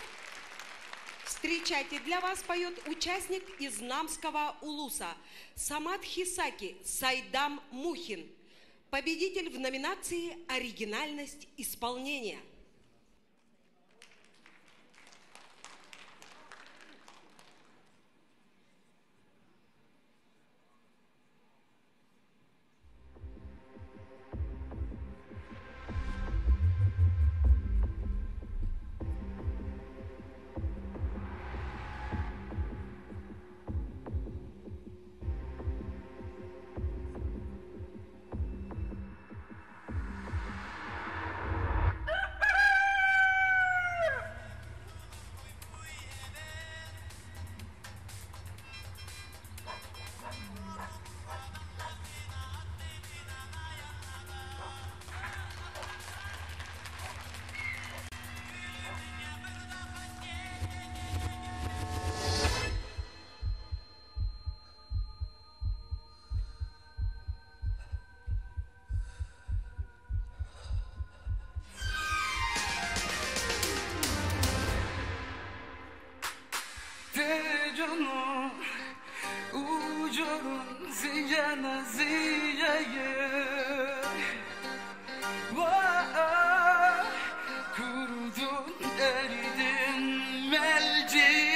Встречайте, для вас поет участник из Намского Улуса Самат Хисаки Сайдам Мухин. Победитель в номинации «Оригинальность исполнения».
Дьону ужорун зияна зияйы Kurudun eridin melcidin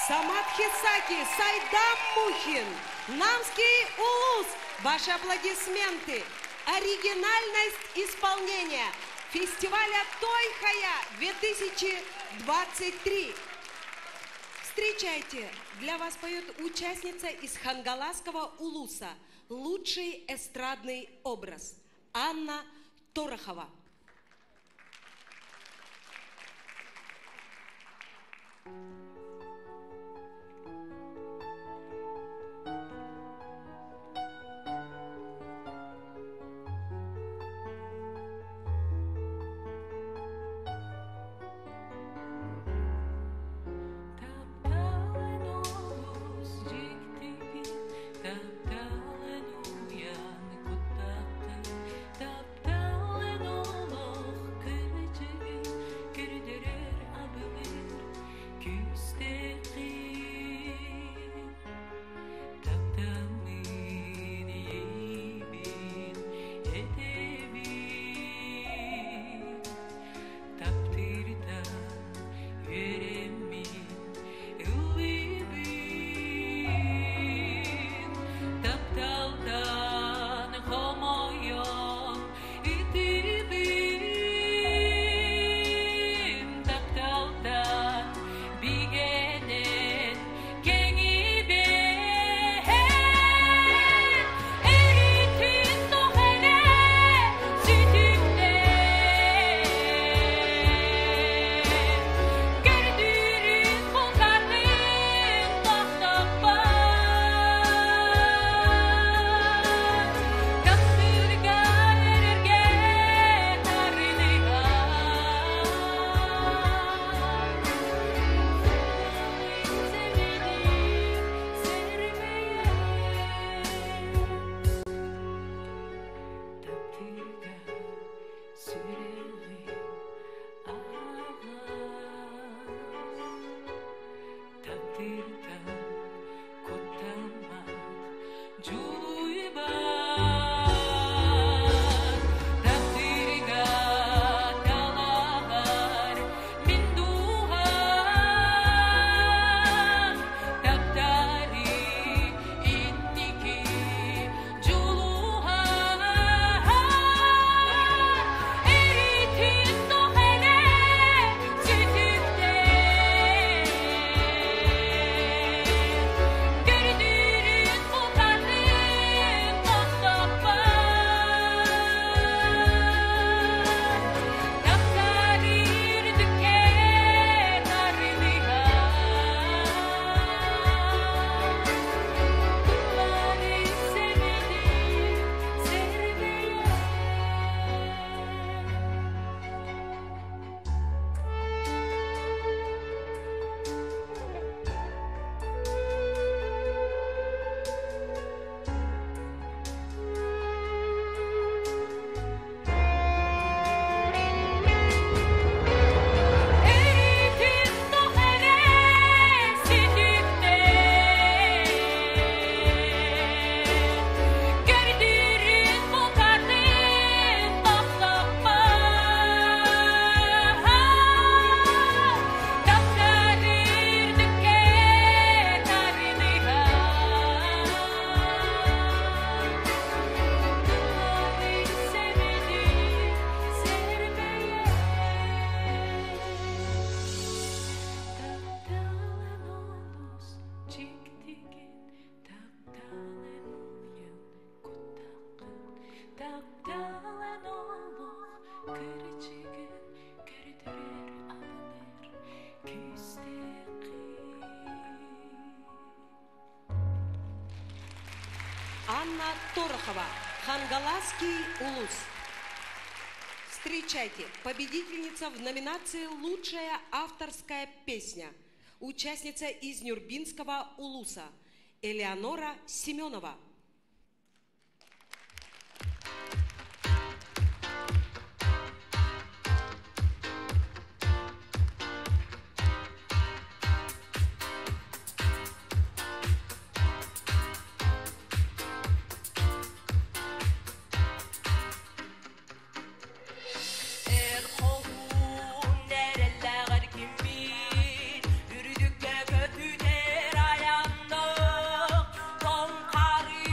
Самат Хисаки, Сайдам Мухин, Намский Улус. Ваши аплодисменты. Оригинальность исполнения фестиваля Тойхая 2023. Встречайте, для вас поет участница из Хангаласского Улуса. Лучший эстрадный образ. Анна Торохова.
Таптыыртан куттаммат, дьулуйбат. Таптыырга талаһар мин дууһам, таптары инники дьулуһар. Өрүүтүн суох эрэ сүтүктэн, Көрдүүрүн букатын тохтоппот. Таптал үрдүккэ тардыһар, Тыллары сэмэйдик сэрбэйэр. Өрүүтүн суох эрэ сүтүктэн, Көрдүүрүн букатын тохтоппот. Таптал үрдүккэ тардыһар, Тыллары сэмэйдик сэрбэйэр. Тапталын олус дьиктигин, тапталын уйан куттааххын, тапталын олох кырдьыгын көрдөрөр абылыыр күүстээххин.
Анна Торохова, Хангаласский улус. Встречайте, победительница в номинации «Лучшая авторская песня», участница из Нюрбинского улуса Элеонора Семенова.
Эр хоһуун эрэллээҕэр киммит, Үрдүккэ көтүтэр айаннык, Тоҥ хары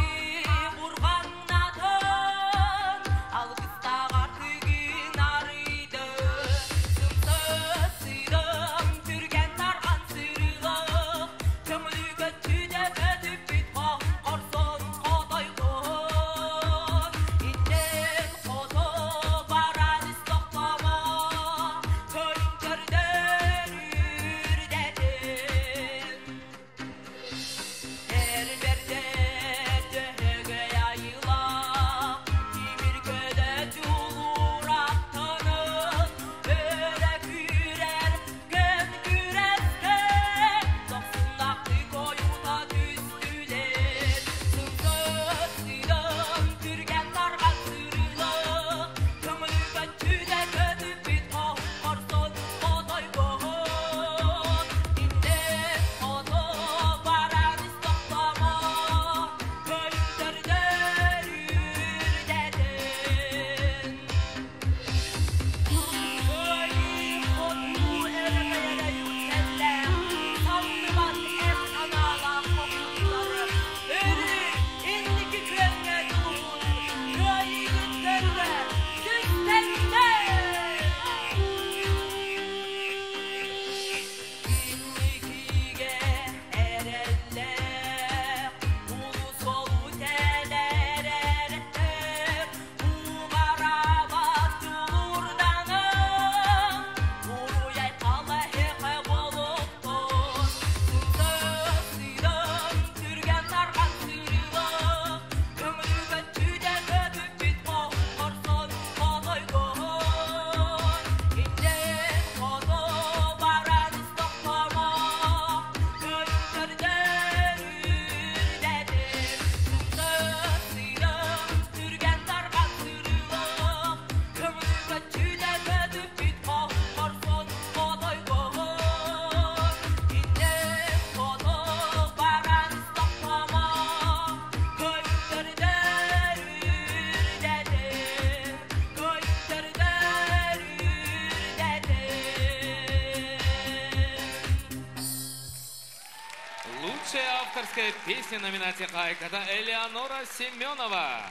Лучшая авторская песня номинация хаһаайката Элеонора Семенова.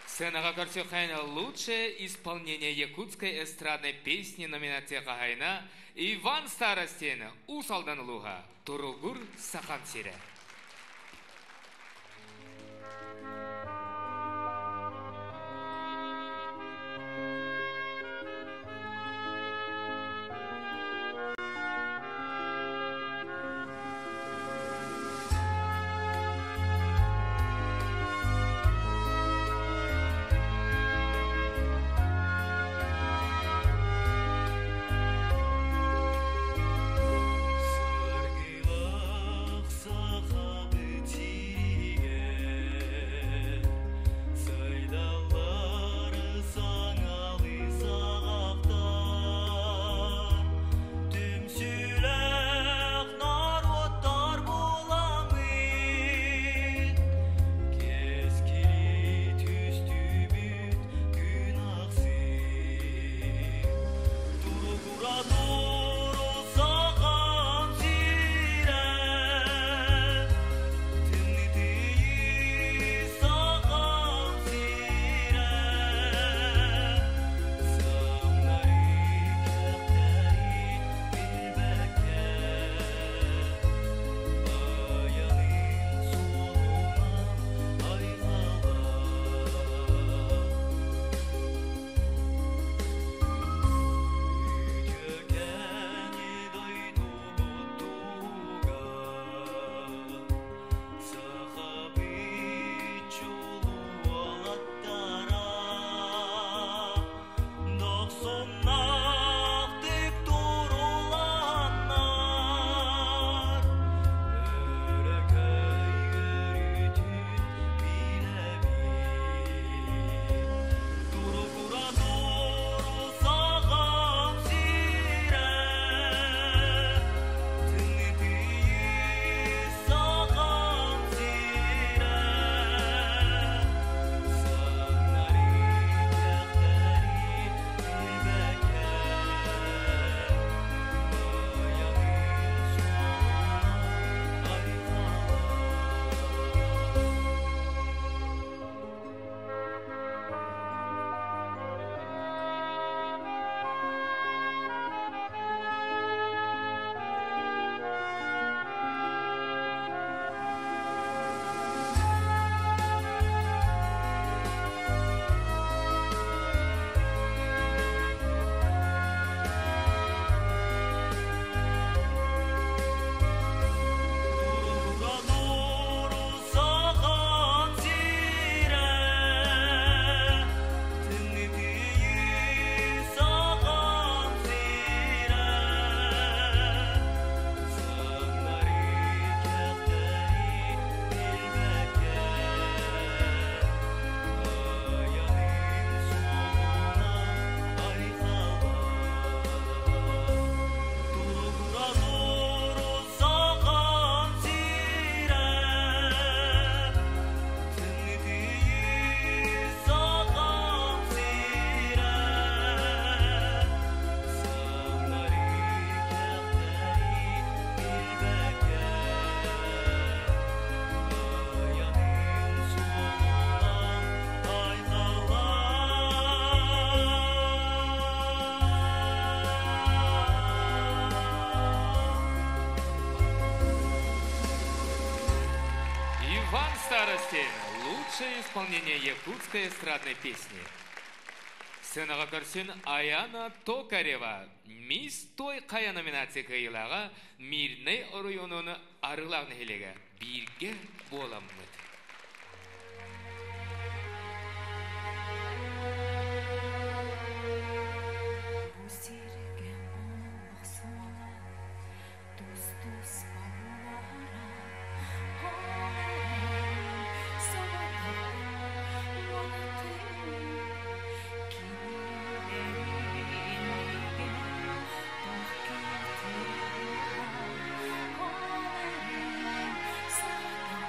Сценаҕа көрсүөххэйин лучшее исполнение якутской эстрадной песни номинация хаһаайына Иван Старостин, Уус Алдан улууһа, Туругур Сахам сирэ. Иван Старостин. Лучшее исполнение якутской эстрадной песни. Сценаҕа көрсүҥ Аяна Токарева. Мисс Той Хайа номинация кыайыылааҕа Мирнэй оройуонун Арыылаах нэһилиэгэ бииргэ буоламмыт.
Бу сиргэ олох суола тус-туспа буолара, ол эрэн соҕотох уолатын кинилэри иннигэр туох кэриэтэ буолар, ол эрэн соҕотох.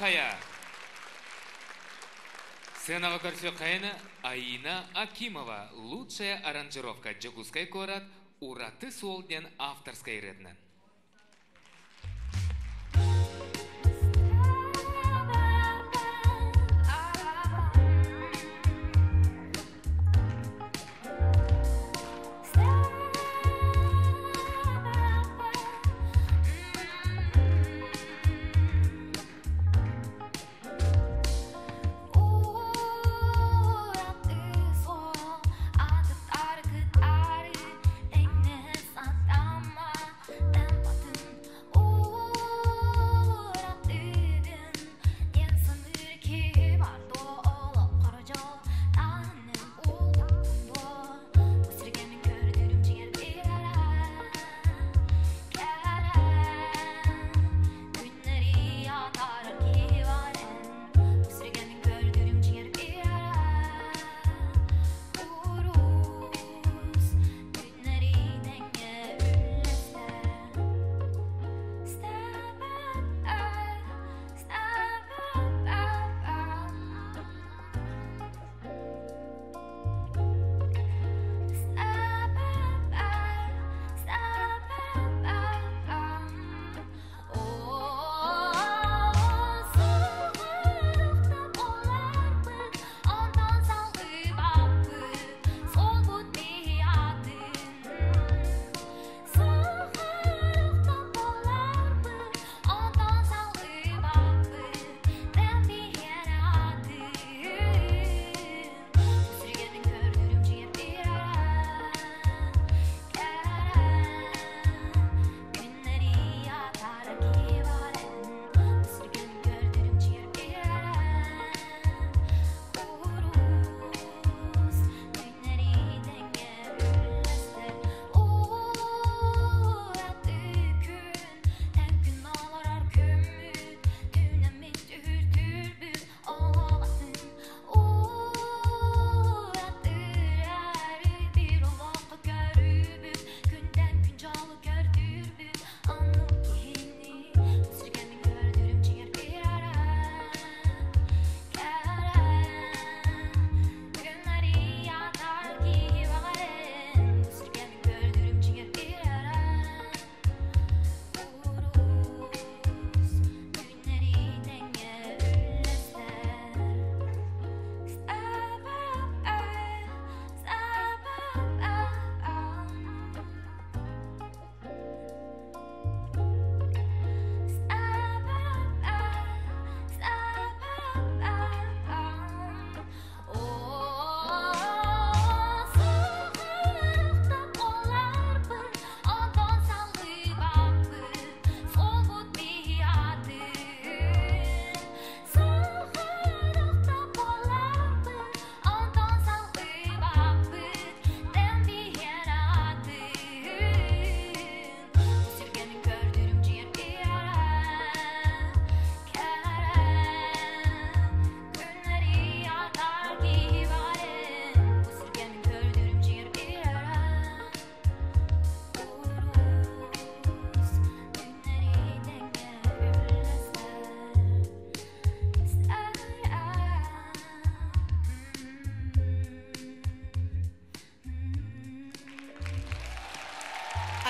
Хайа. Сценаҕа көрсүөххэйин Аина Акимова, лучшая аранжировка, Дьокуускай куорат, Ураты суол диэн авторскай ырыатынан.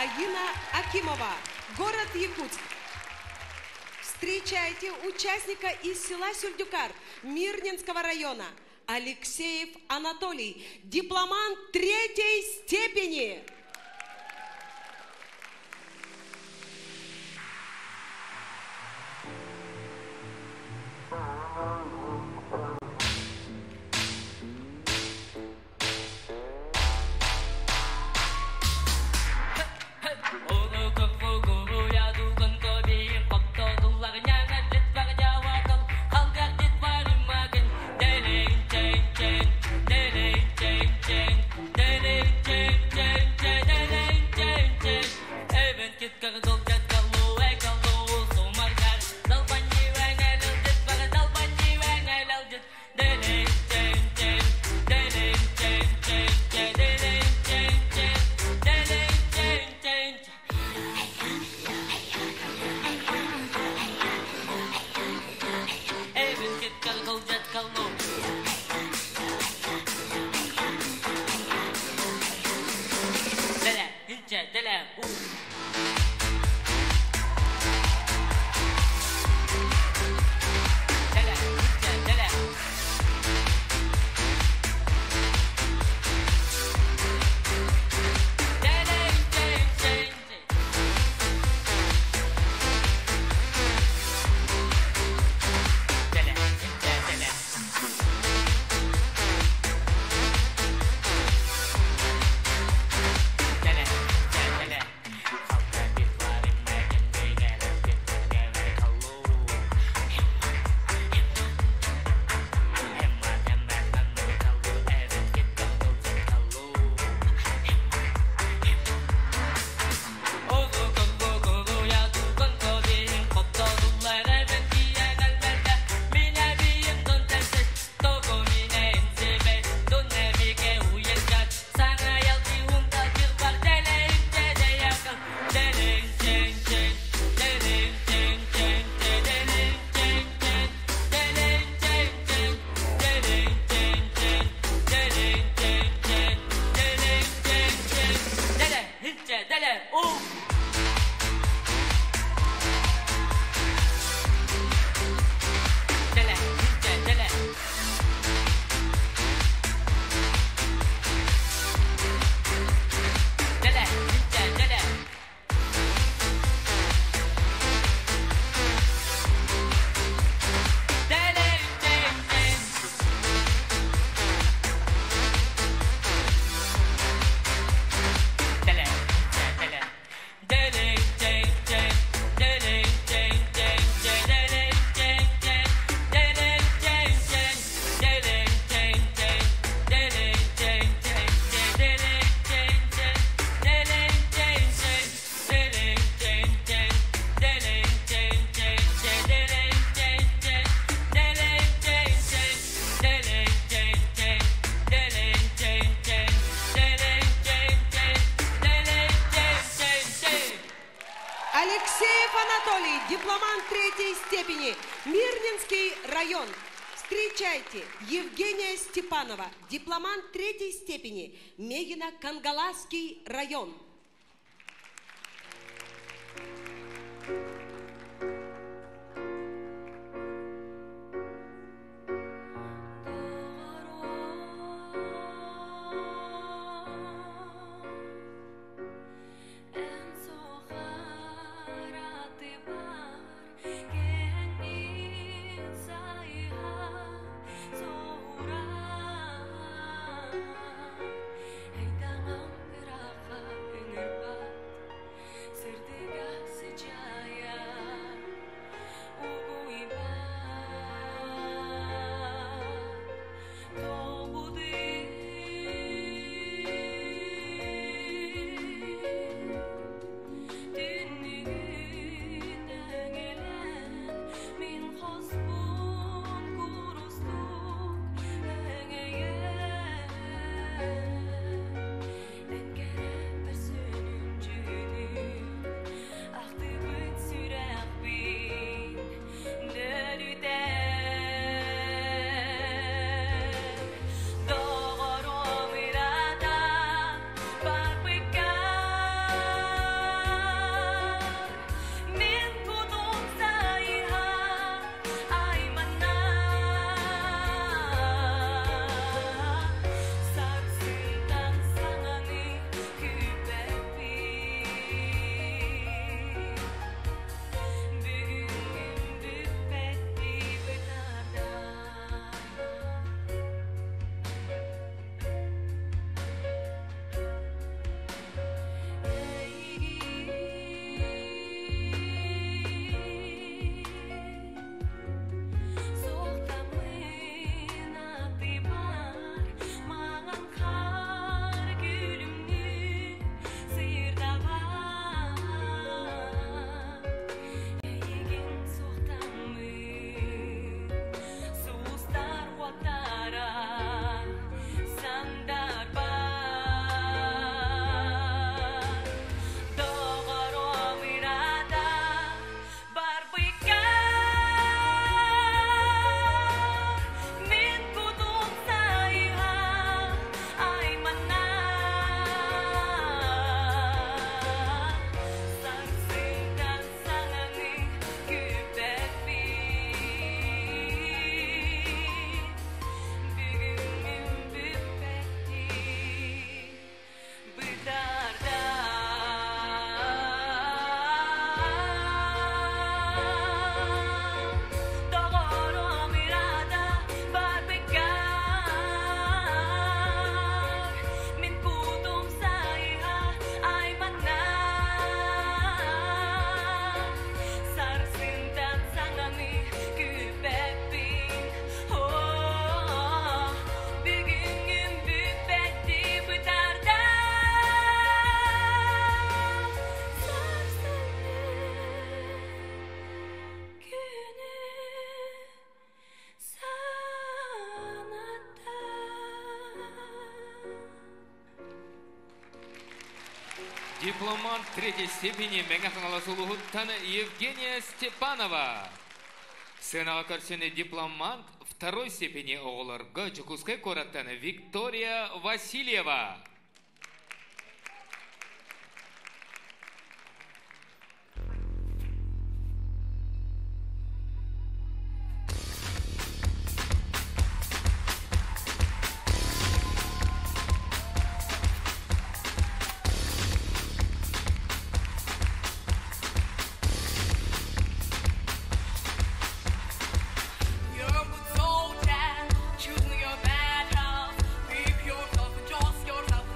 Аина Акимова, город Якутск. Встречайте участника из села Сюльдюкар Мирнинского района Алексеев Анатолий, дипломант третьей степени.
Chain, chain, chain, chain, chain, chain.
Мирный, дипломант третьей степени, Мирнинский район. Встречайте, Евгения Степанова, дипломант третьей степени, Мегино-Кангаласский район.
Дипломант третьей степени Мэҥэ Хаҥалас улууһуттан Евгения Степанова. Сыанаҕа көрсүнэ дипломант второй степени оҕолорго Дьокуускай куораттан Виктория Васильева.
You're a good soldier, choosing your battles. Keep yourself and just yourself.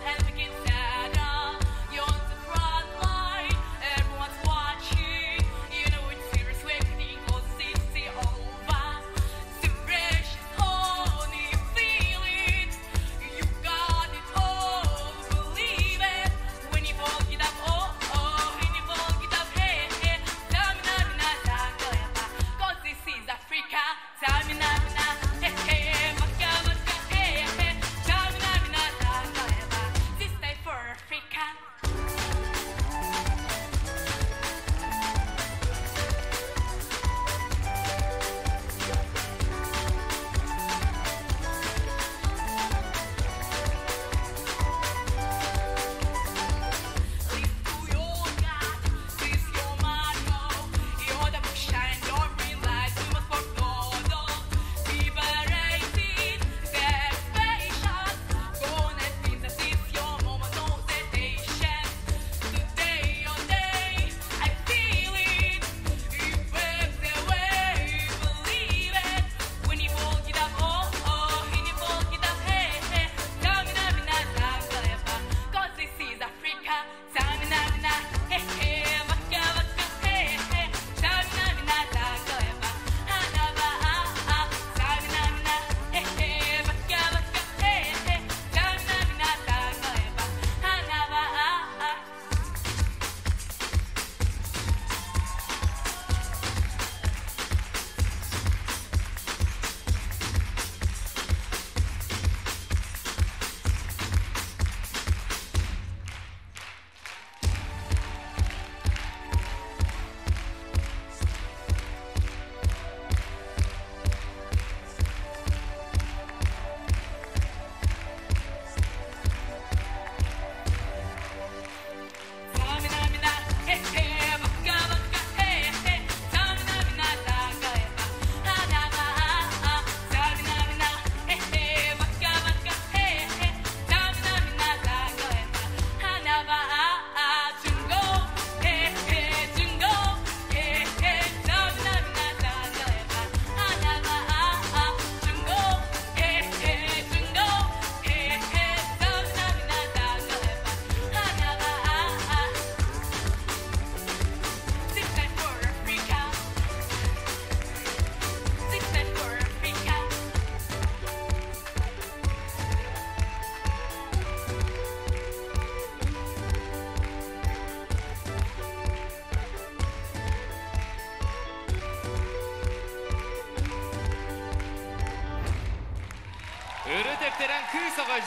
Кыыс оҕо,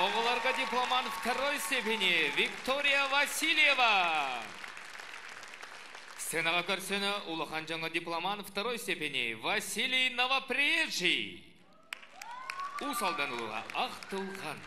оҕолорго дипломант второй степени Виктория Васильева. Сценаҕа көрсөн улахан дьоҥҥо дипломант второй степени Василий Новоприезжий. Уус Алдан улууһа Ахтылҕан.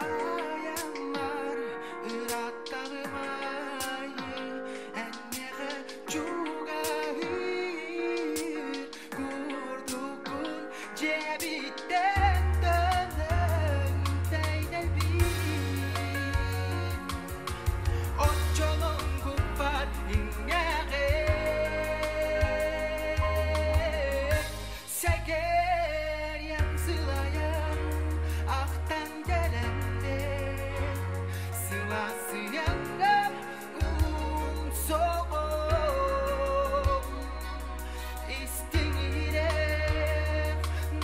Аяннар ыраттаҕым эн миэхэ чугаһыыр курдуккун дьиэбиттэн төннөн тэйдэбин оччолон куппат иҥэҕин сэгэриэм сылайан ахтан кэлэммин сылаасыйаҥҥар умсоҕом истиҥ-иһирэх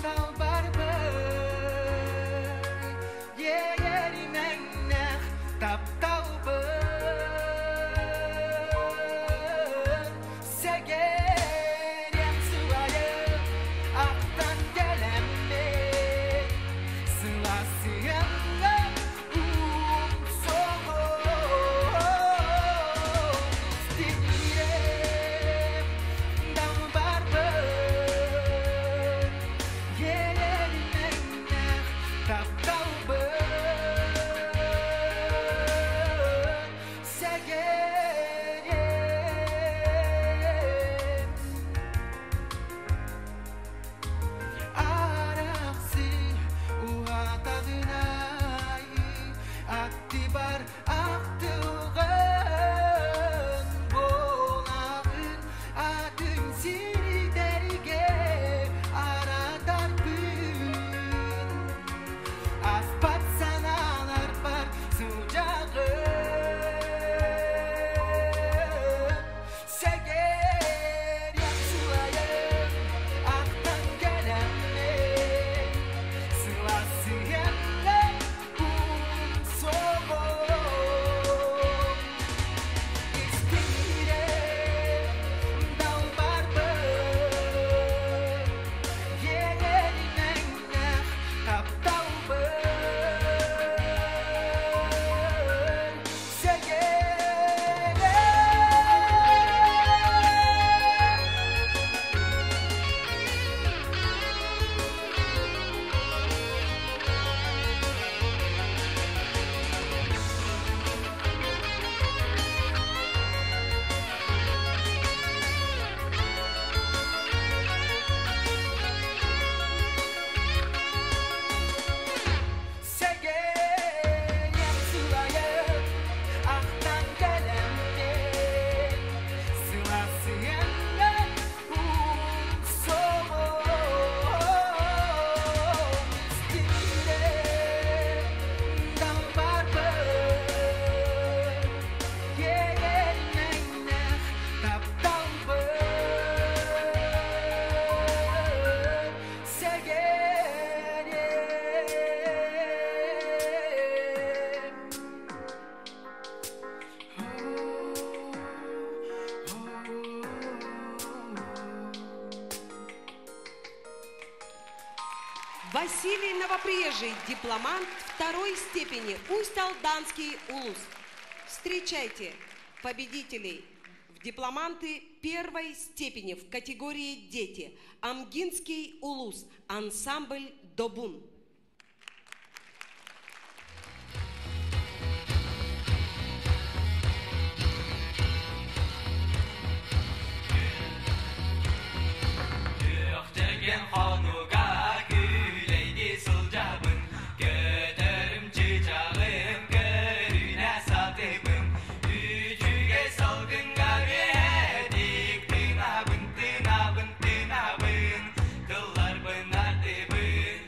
далбарбын иэйэр-имэҥнээх тапталбын сэгэриэм сылайым ахтан кэлэммин сылаасыйаҥҥар умсоҕом истиҥ-иһирэх далбарбын иэйэр-имэҥнээх тапталбын сэгэриэм арахсыы уһаатаҕын аайы аттыбар ахтылҕан буолаҕын атын сирдэргэ араатарбын ааспат санааларбар сылдьаҕын сэгэриэм сылайым ахтан кэлэммин сылаасыйаҥҥар умсоҕом истиҥ-иһирэх далбарбын иэйэр-имэҥнээх тапталбын сэгэриэм. Сэгэриэм сылайым ахтан кэлэммин сылаасыйаҥҥар умсоҕом истиҥ-иһирэх далбарбын иэйэр-имэҥнээх тапталбын сэгэриэм.
Василий Новоприезжий, дипломант второй степени, Усть-Алданский улус. Встречайте победителей в дипломанты первой степени в категории «Дети». Амгинский улус, ансамбль «Добун».
Күөх хонууга күүлэйдии сылдьабын, көтөрүм чыычааҕым көрүнэ сатыыбын, үчүгэй салгыҥҥа үөдик тыынабын, тыынабын, тыынабын, тылларбын ардыыбын.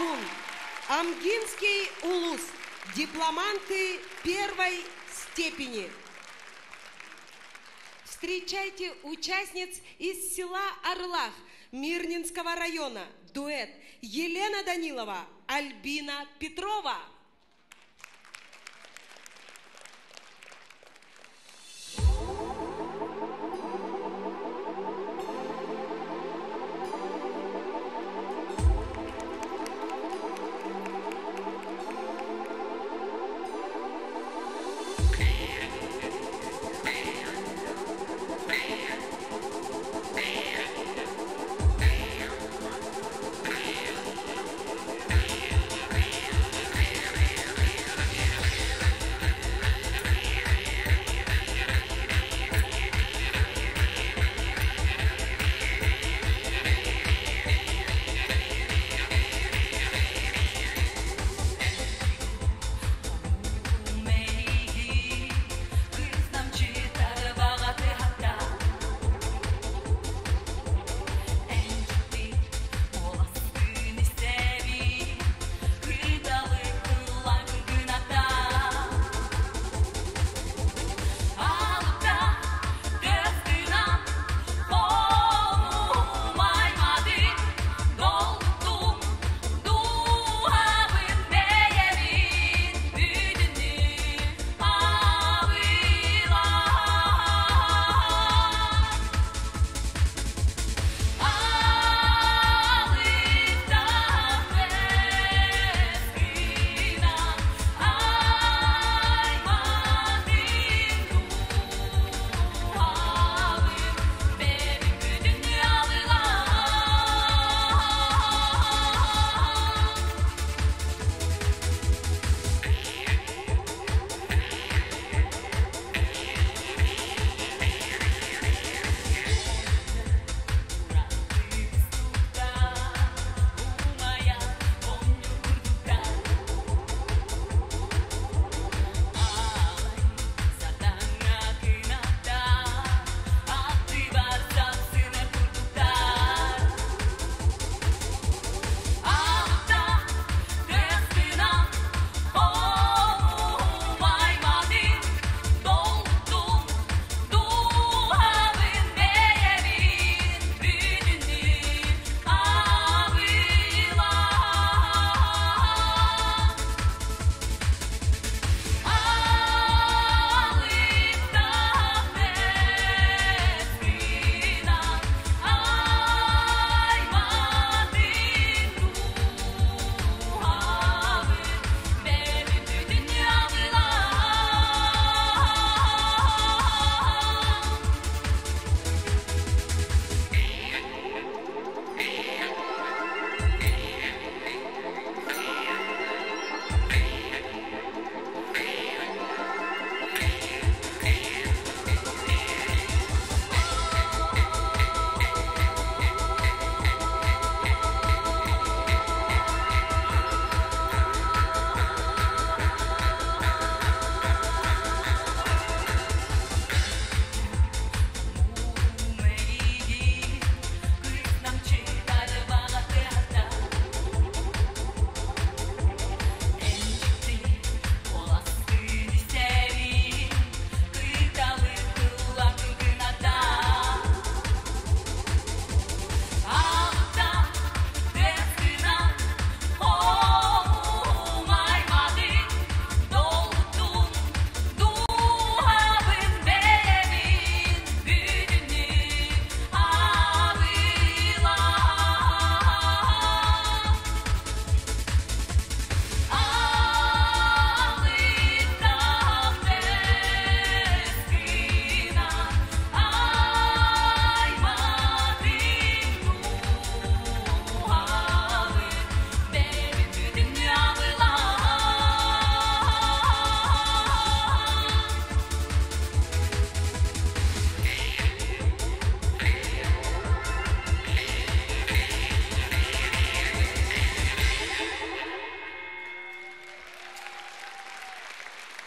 Аргун. Амгинский улус. Дипломанты первой степени. Встречайте участниц из села Орлах Мирнинского района. Дуэт Елена Данилова, Альбина Петрова.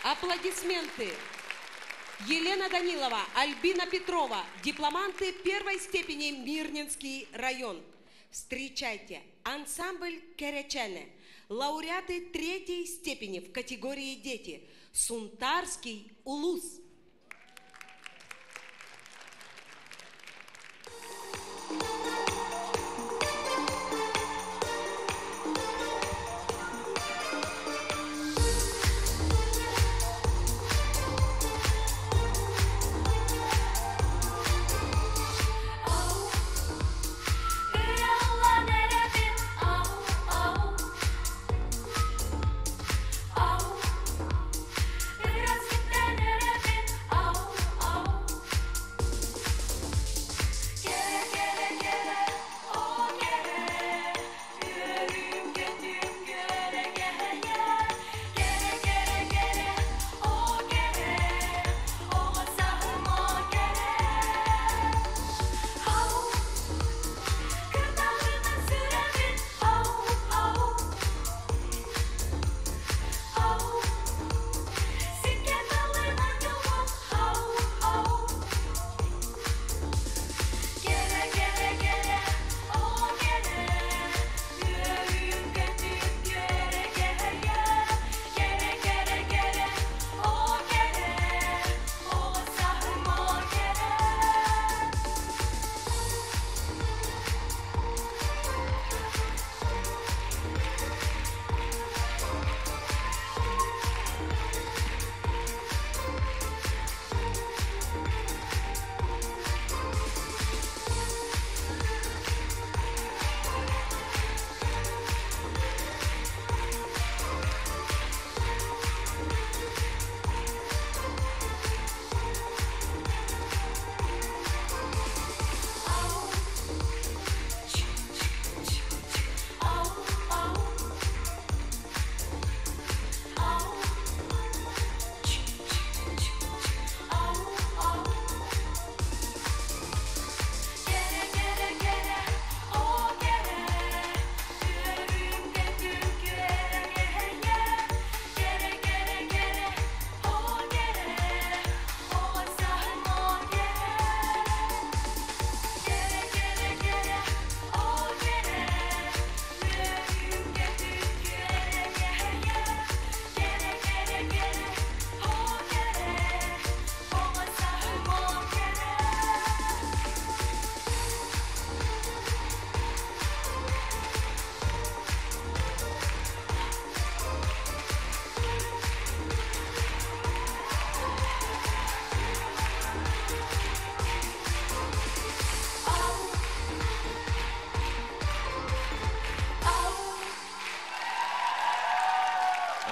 Аплодисменты. Елена Данилова, Альбина Петрова, дипломанты первой степени Мирнинский район. Встречайте. Ансамбль «Кэрэчээнэ». Лауреаты третьей степени в категории «Дети». Сунтарский улус.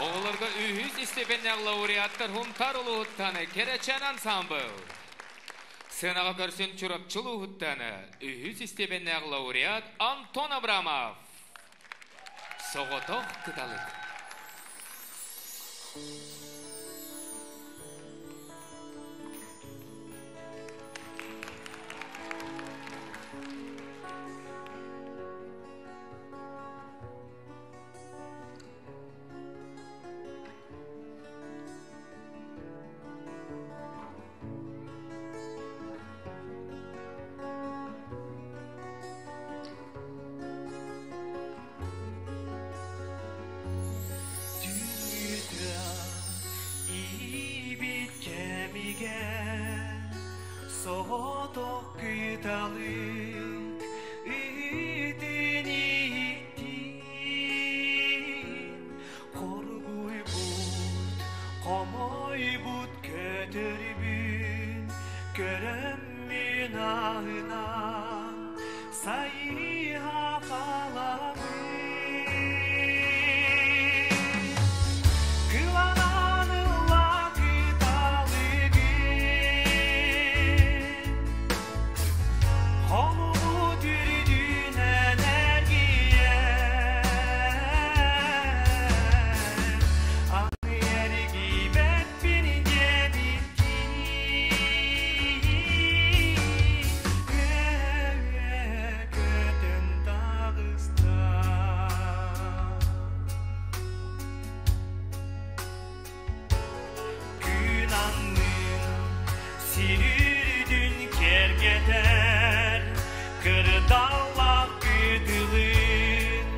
Оҕолорго үһүс истиэпэннээх лауреаттар Һунтаар улууһуттан Кэрэчээн ансаамбыл. Сыанаҕа көрсөн Чурапчы улууһуттан үһүс истиэпэннээх лауреат Антон Абрамов. Соҕотох кыталык.
Соҕотох кыталык итин иттин Хоргуйбут, хомойбут көтөрбүн Көрөммүн аһынан сайыһа хаалабын Кыланан ылла кыталыгын Хонугу түрдүнэн эргийэн Аны эргийбэппин диэбиттии Көтөн таҕыста Күн аннын сир үрдүн киэргэтэр Кырдаллаах кытылык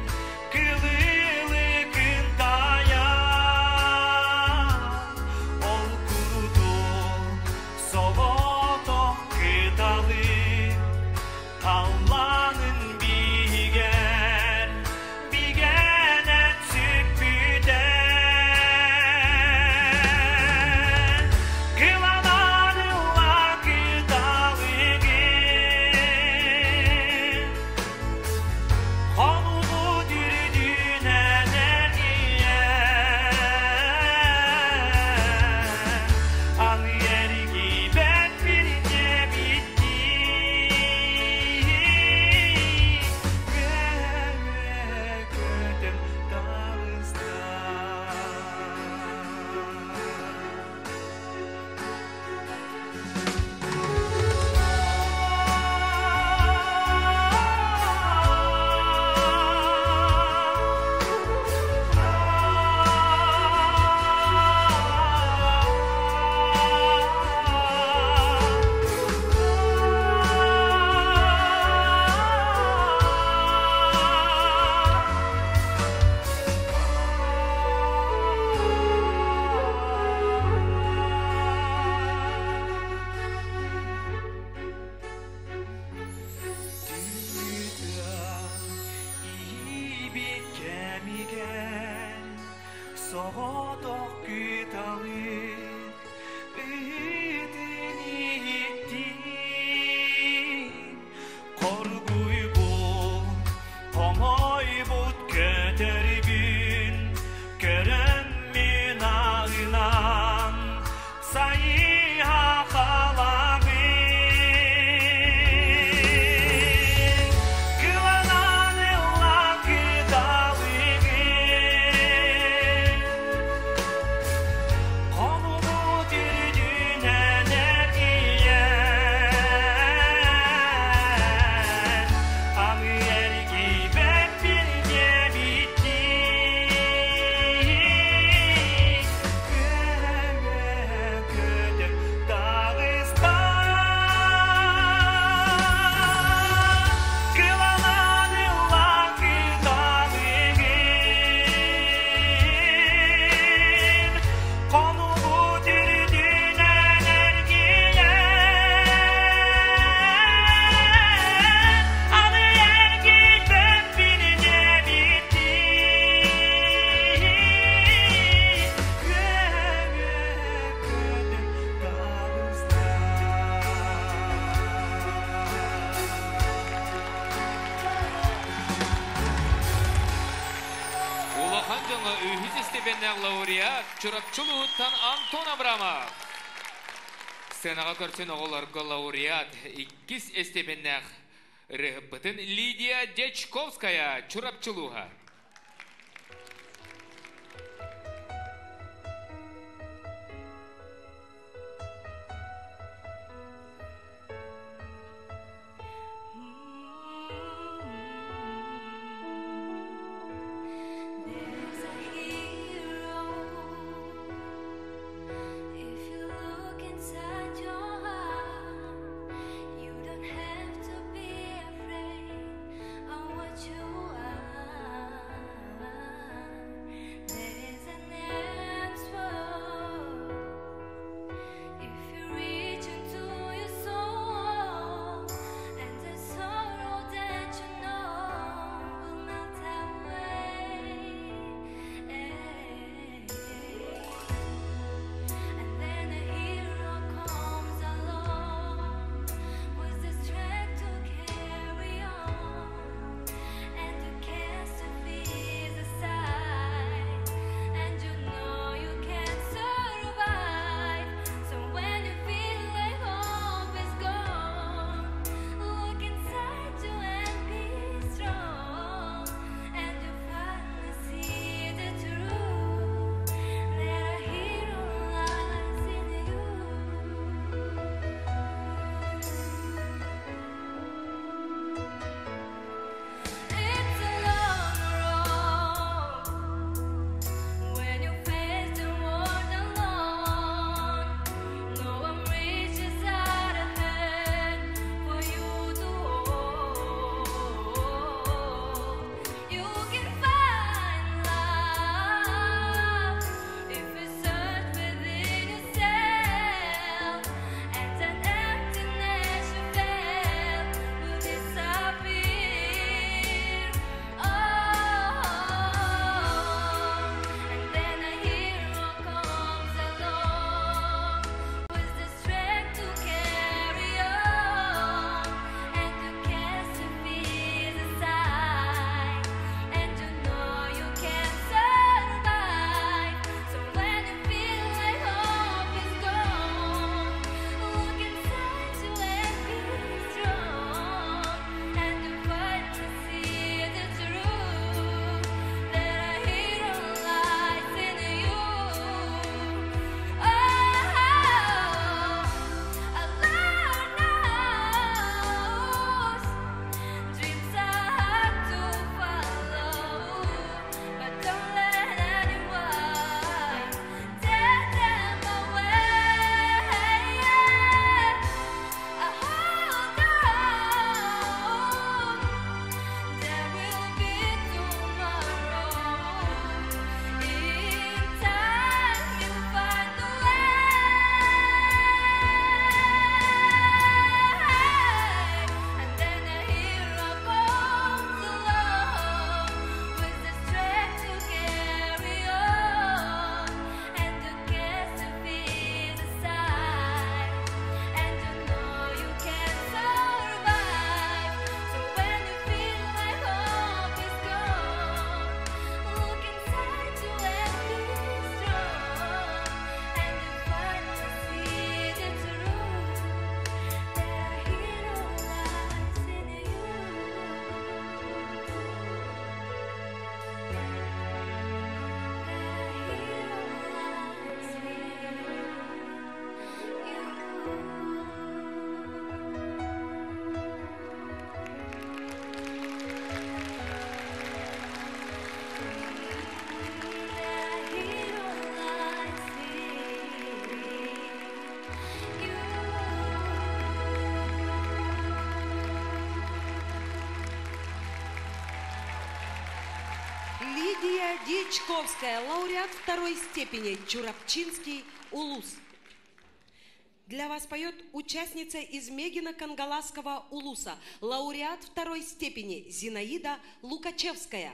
Лауреат Чурапчы улууһуттан Антон Абрамов. Сценаҕа көрсөн оҕолорго лауреат иккис степеннээх ырыаһыппытын Лидия Дьячковская Чурапчы улууһа.
There's a hero If you look inside your heart, you don't have to be afraid of what you are. There's an answer if you reach into your soul, and the sorrow that you know will melt away. And then a hero comes along with the strength to carry on, and to cast your fears aside, and you know you can survive. So when you feel like hope is gone, look inside you and be strong, and you finally see the truth that a hero lies in you. It's a long road when you face the world alone. No one reaches out a hand for you to hold. You can find love if you search within yourself, and that emptiness you felt will disappear. Oh, and then a hero comes along with the strength to carry on, and to cast your fears aside, and you know you can survive. So when you feel like hope is gone, look inside you and be strong, and you finally see the truth that a hero lies in you. Oh, Lord knows dreams are hard to follow, but don't let anyone tear them away. Hold on, there will be tomorrow. In time, you'll find the way. And then a hero comes along with the strength to carry on, and to cast your fears aside, and you know you can survive. So when you feel like hope is gone, look inside you and be strong, and you finally see the truth that a hero lies in you. That a hero lies in you. That a hero lies in
Лидия Дьячковская, лауреат второй степени, Чурапчинский улус. Для вас поет участница из Мегино-Кангаласского улуса, лауреат второй степени Зинаида Лукачевская.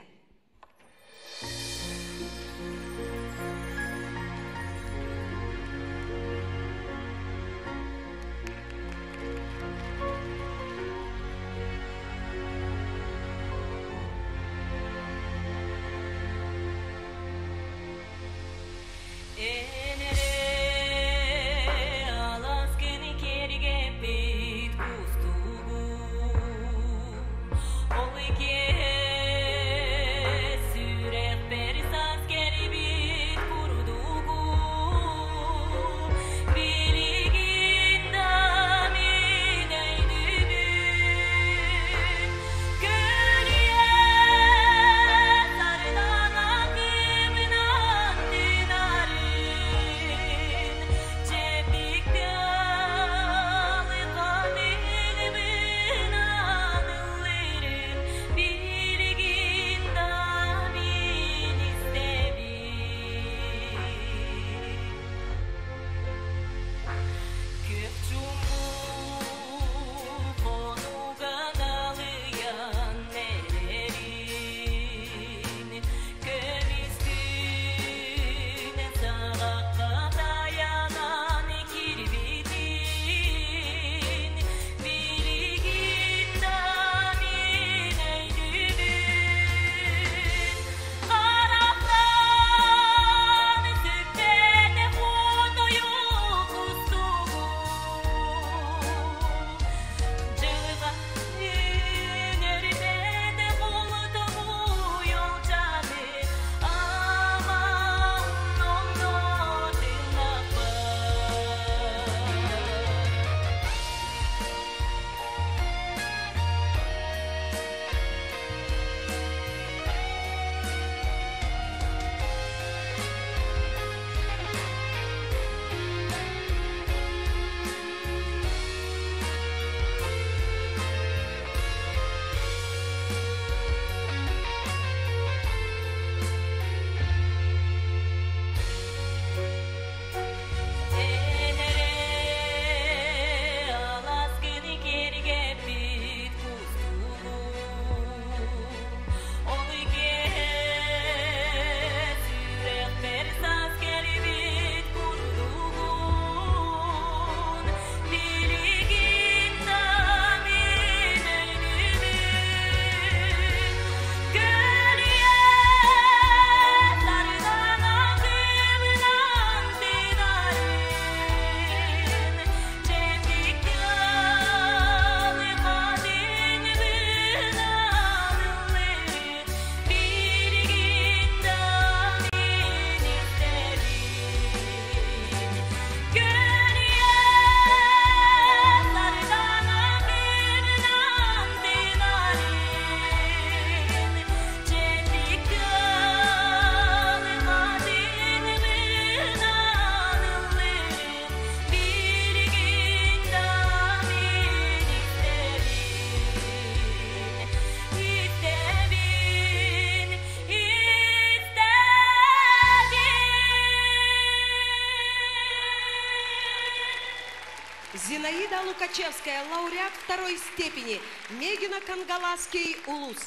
Зинаида Лукачевская, лауреат второй степени, Мегино-Кангаласский Улус.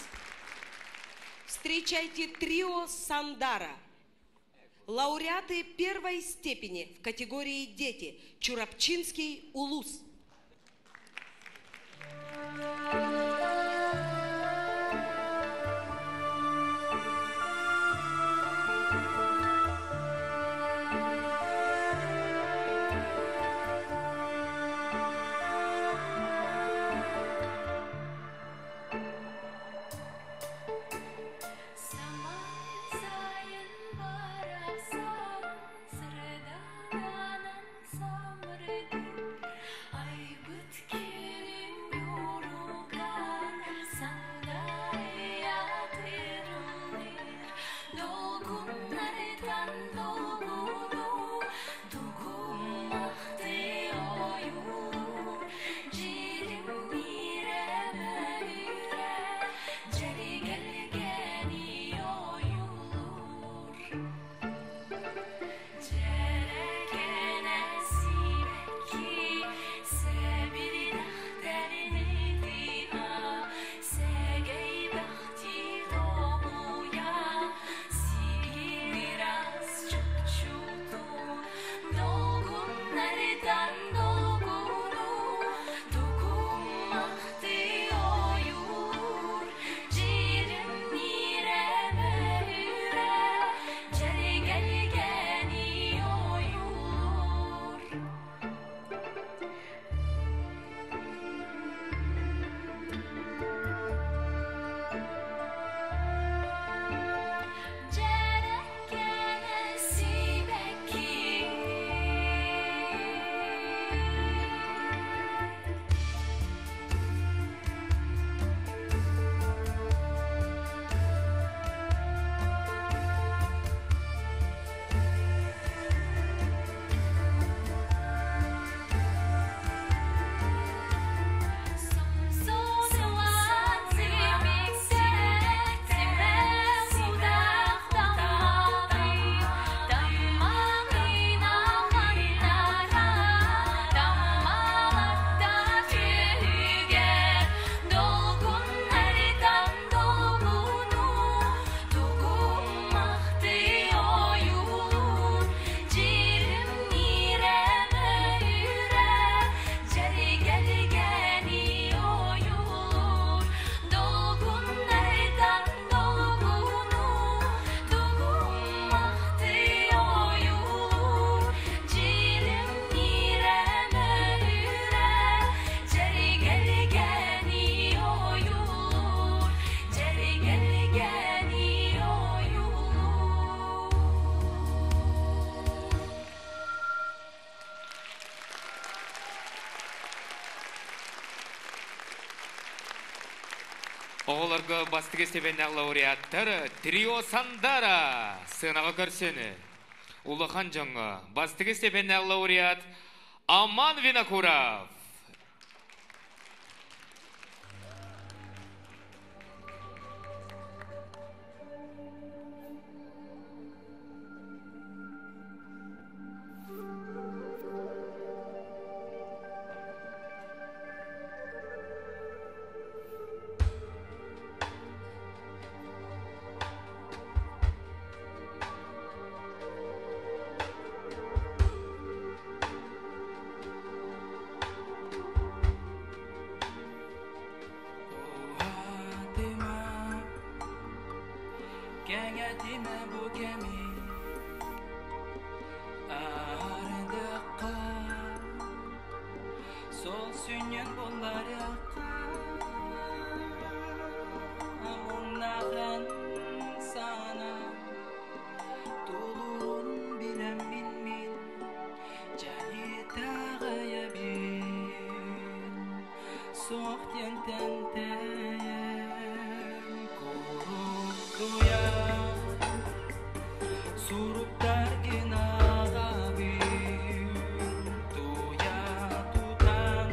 Встречайте трио Сандара. Лауреаты первой степени в категории «Дети» Чурапчинский Улус.
Оҕолорго бастакы степеннээх лауреаттар Трио Сандара сыанаҕа көрсөнү. Улахан дьоҥҥо бастакы степеннээх лауреат Аман Винокуров.
Кәңәтимә бу кәми Ардыққа Сол сүннен боларыққа Муңнаған сана Тулурун билем мин мин Жани тағая бир Соқтен тәнтәйен Куруктуя Суруктар гынағабын Туя тутан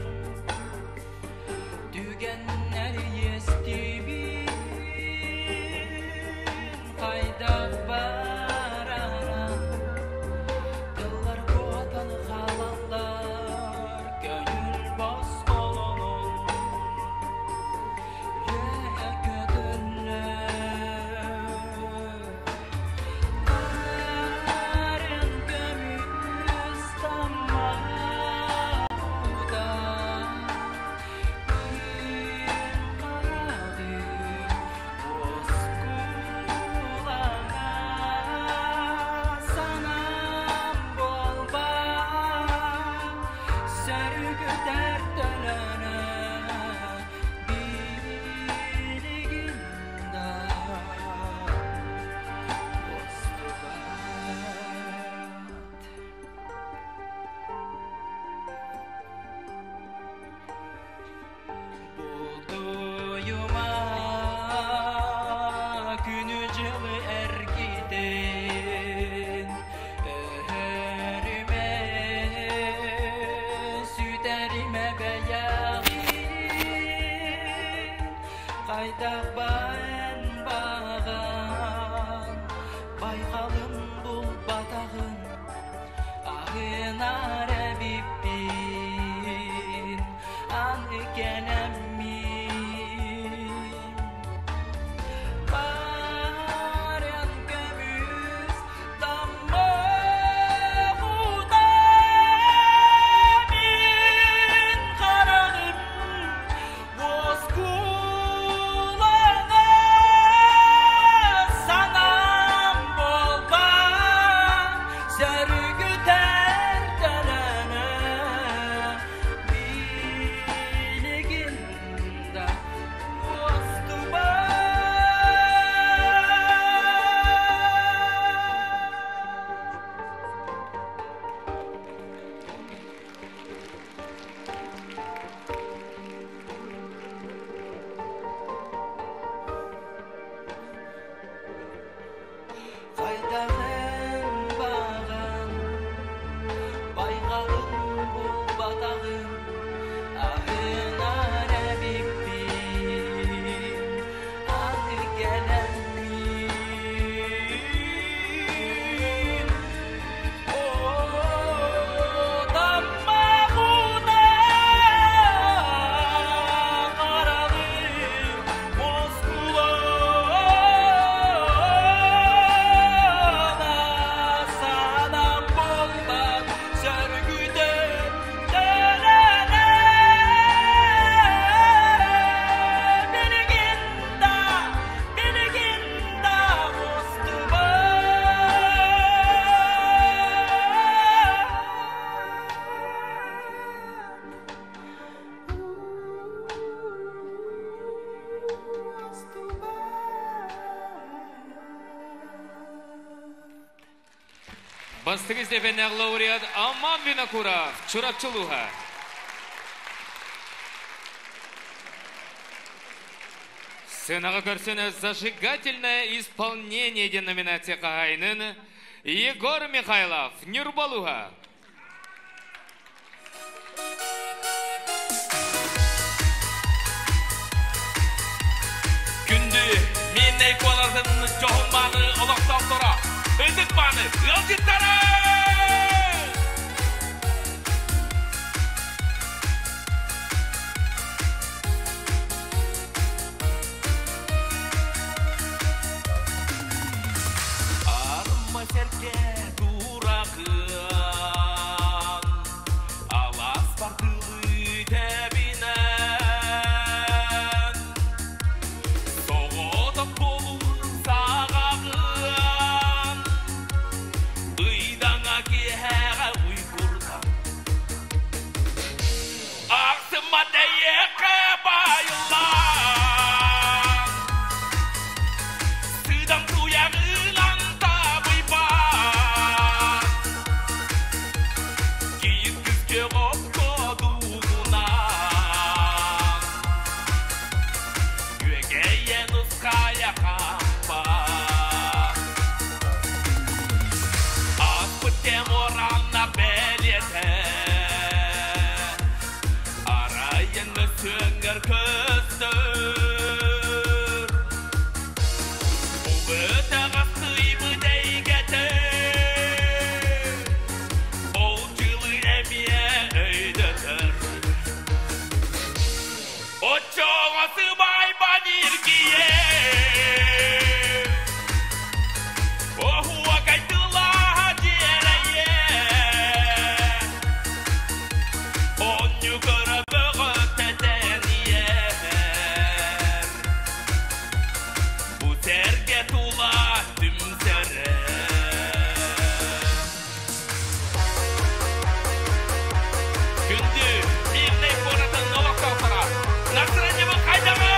Аһынар эбиппин Аны кэлэммин Баран көмүс таммах уута Мин хараҕым уоскулаҥа Санаам буолбат сөргүтэр төлөнө Билигин да уостубат. Хайдаҕын баҕан, байҕалын булбатаҕын, аһынар эбиппин, аны кэлэммин. Оо, таммах уута хараҕым уоскулаҥа Санаам буолбат сөргүтэр төлөнө Билигин да, билигин да уостубат.
Бастакы степеннээх лауреат Амман Винокуров, Чурапчы улууһа. Сценаҕа көрсөнө зажигательное исполнение диэн номинация хаһаайынын Егор Михайлов, Ньурба улууһа.
Күндү Миирнэй куоратын дьоһун-мааны олохтоохторо, ытык-мааны ыалдьыттара! Арма сэргэ туракыан, алаас бардылыы тэбинэн, соҕотох буолун саҕаҕыан, ыйдаҥа киэһэҕэ уйгурдан, ахсыма тэйиэхэ байыллан, сыдам туйаҕынан табыйбат, кийин күскэ окко дугунан, күөгэйэн ускайа хампат. Ааспыт кэм оранна бэлиэтэ, арайын мөссүөҥҥэр көстөр. Убытаҕас сыыйбыт эйгэтэ, ол дьылы эмиэ өйдөтөр. Оччоҕо сыбаайба ньиргийэр, оһуокай тыла дьиэрэйэр. Онньу көрө бөҕө тэтэнийэр, бу сэргэ тула түмсэрэ. Күндү Миирнэй куоратын олохтоохторо, настроениебыт хайдаҕый?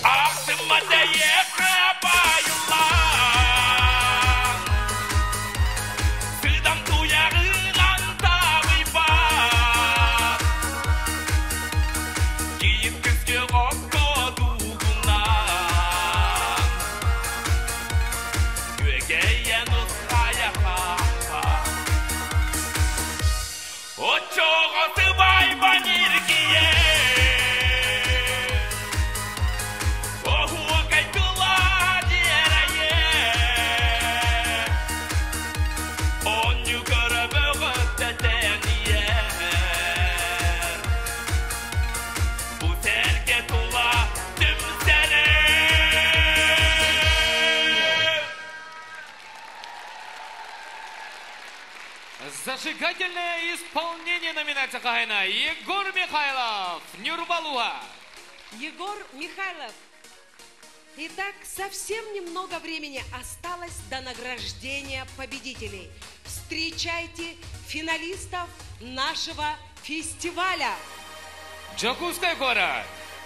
Ахсыма тэйиэхэ байыллан, сыдам туйаҕынан табыйбат,
Онню көрөбөҕөттө тэнийэр. Бу сэргэ тула түмсэрим.
Зажигательное исполнение номинация хаһаайына Егор Михайлов, Ньурба улууһа.
Егор Михайлов. Итак, совсем немного времени осталось до награждения победителей. Встречайте финалистов нашего фестиваля.
Дьокуускай куорат.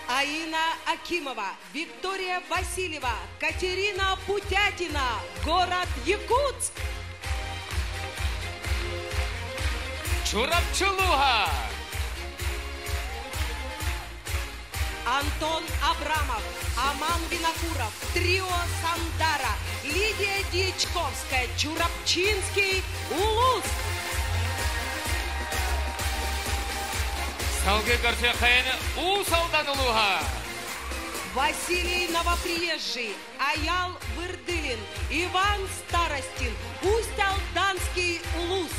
Аина Акимова, Виктория Васильева, Катерина Путятина, город Якутск.
Чурапчы улууһа.
Антон Абрамов, Аман Винокуров, Трио Сандара, Лидия Дьячковская, Чурапчинский улус.
Салгыы көрсүөххэйин Уус Алдан улууһа.
Василий Новоприезжий, Аял Вырдылин, Иван Старостин, Усть-Алданский улус.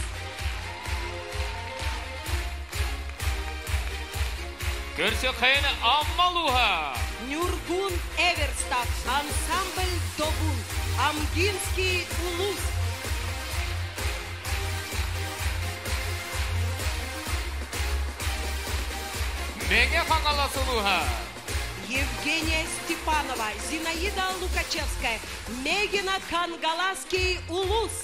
Көрсүөххэйин Амма улууһа.
Нюргун Эверстов, ансамбль Добун, Амгинский улус.
Мэҥэ Хаҥалас улууһа.
Евгения Степанова, Зинаида Лукачевская, Мегино Кангаласский улус.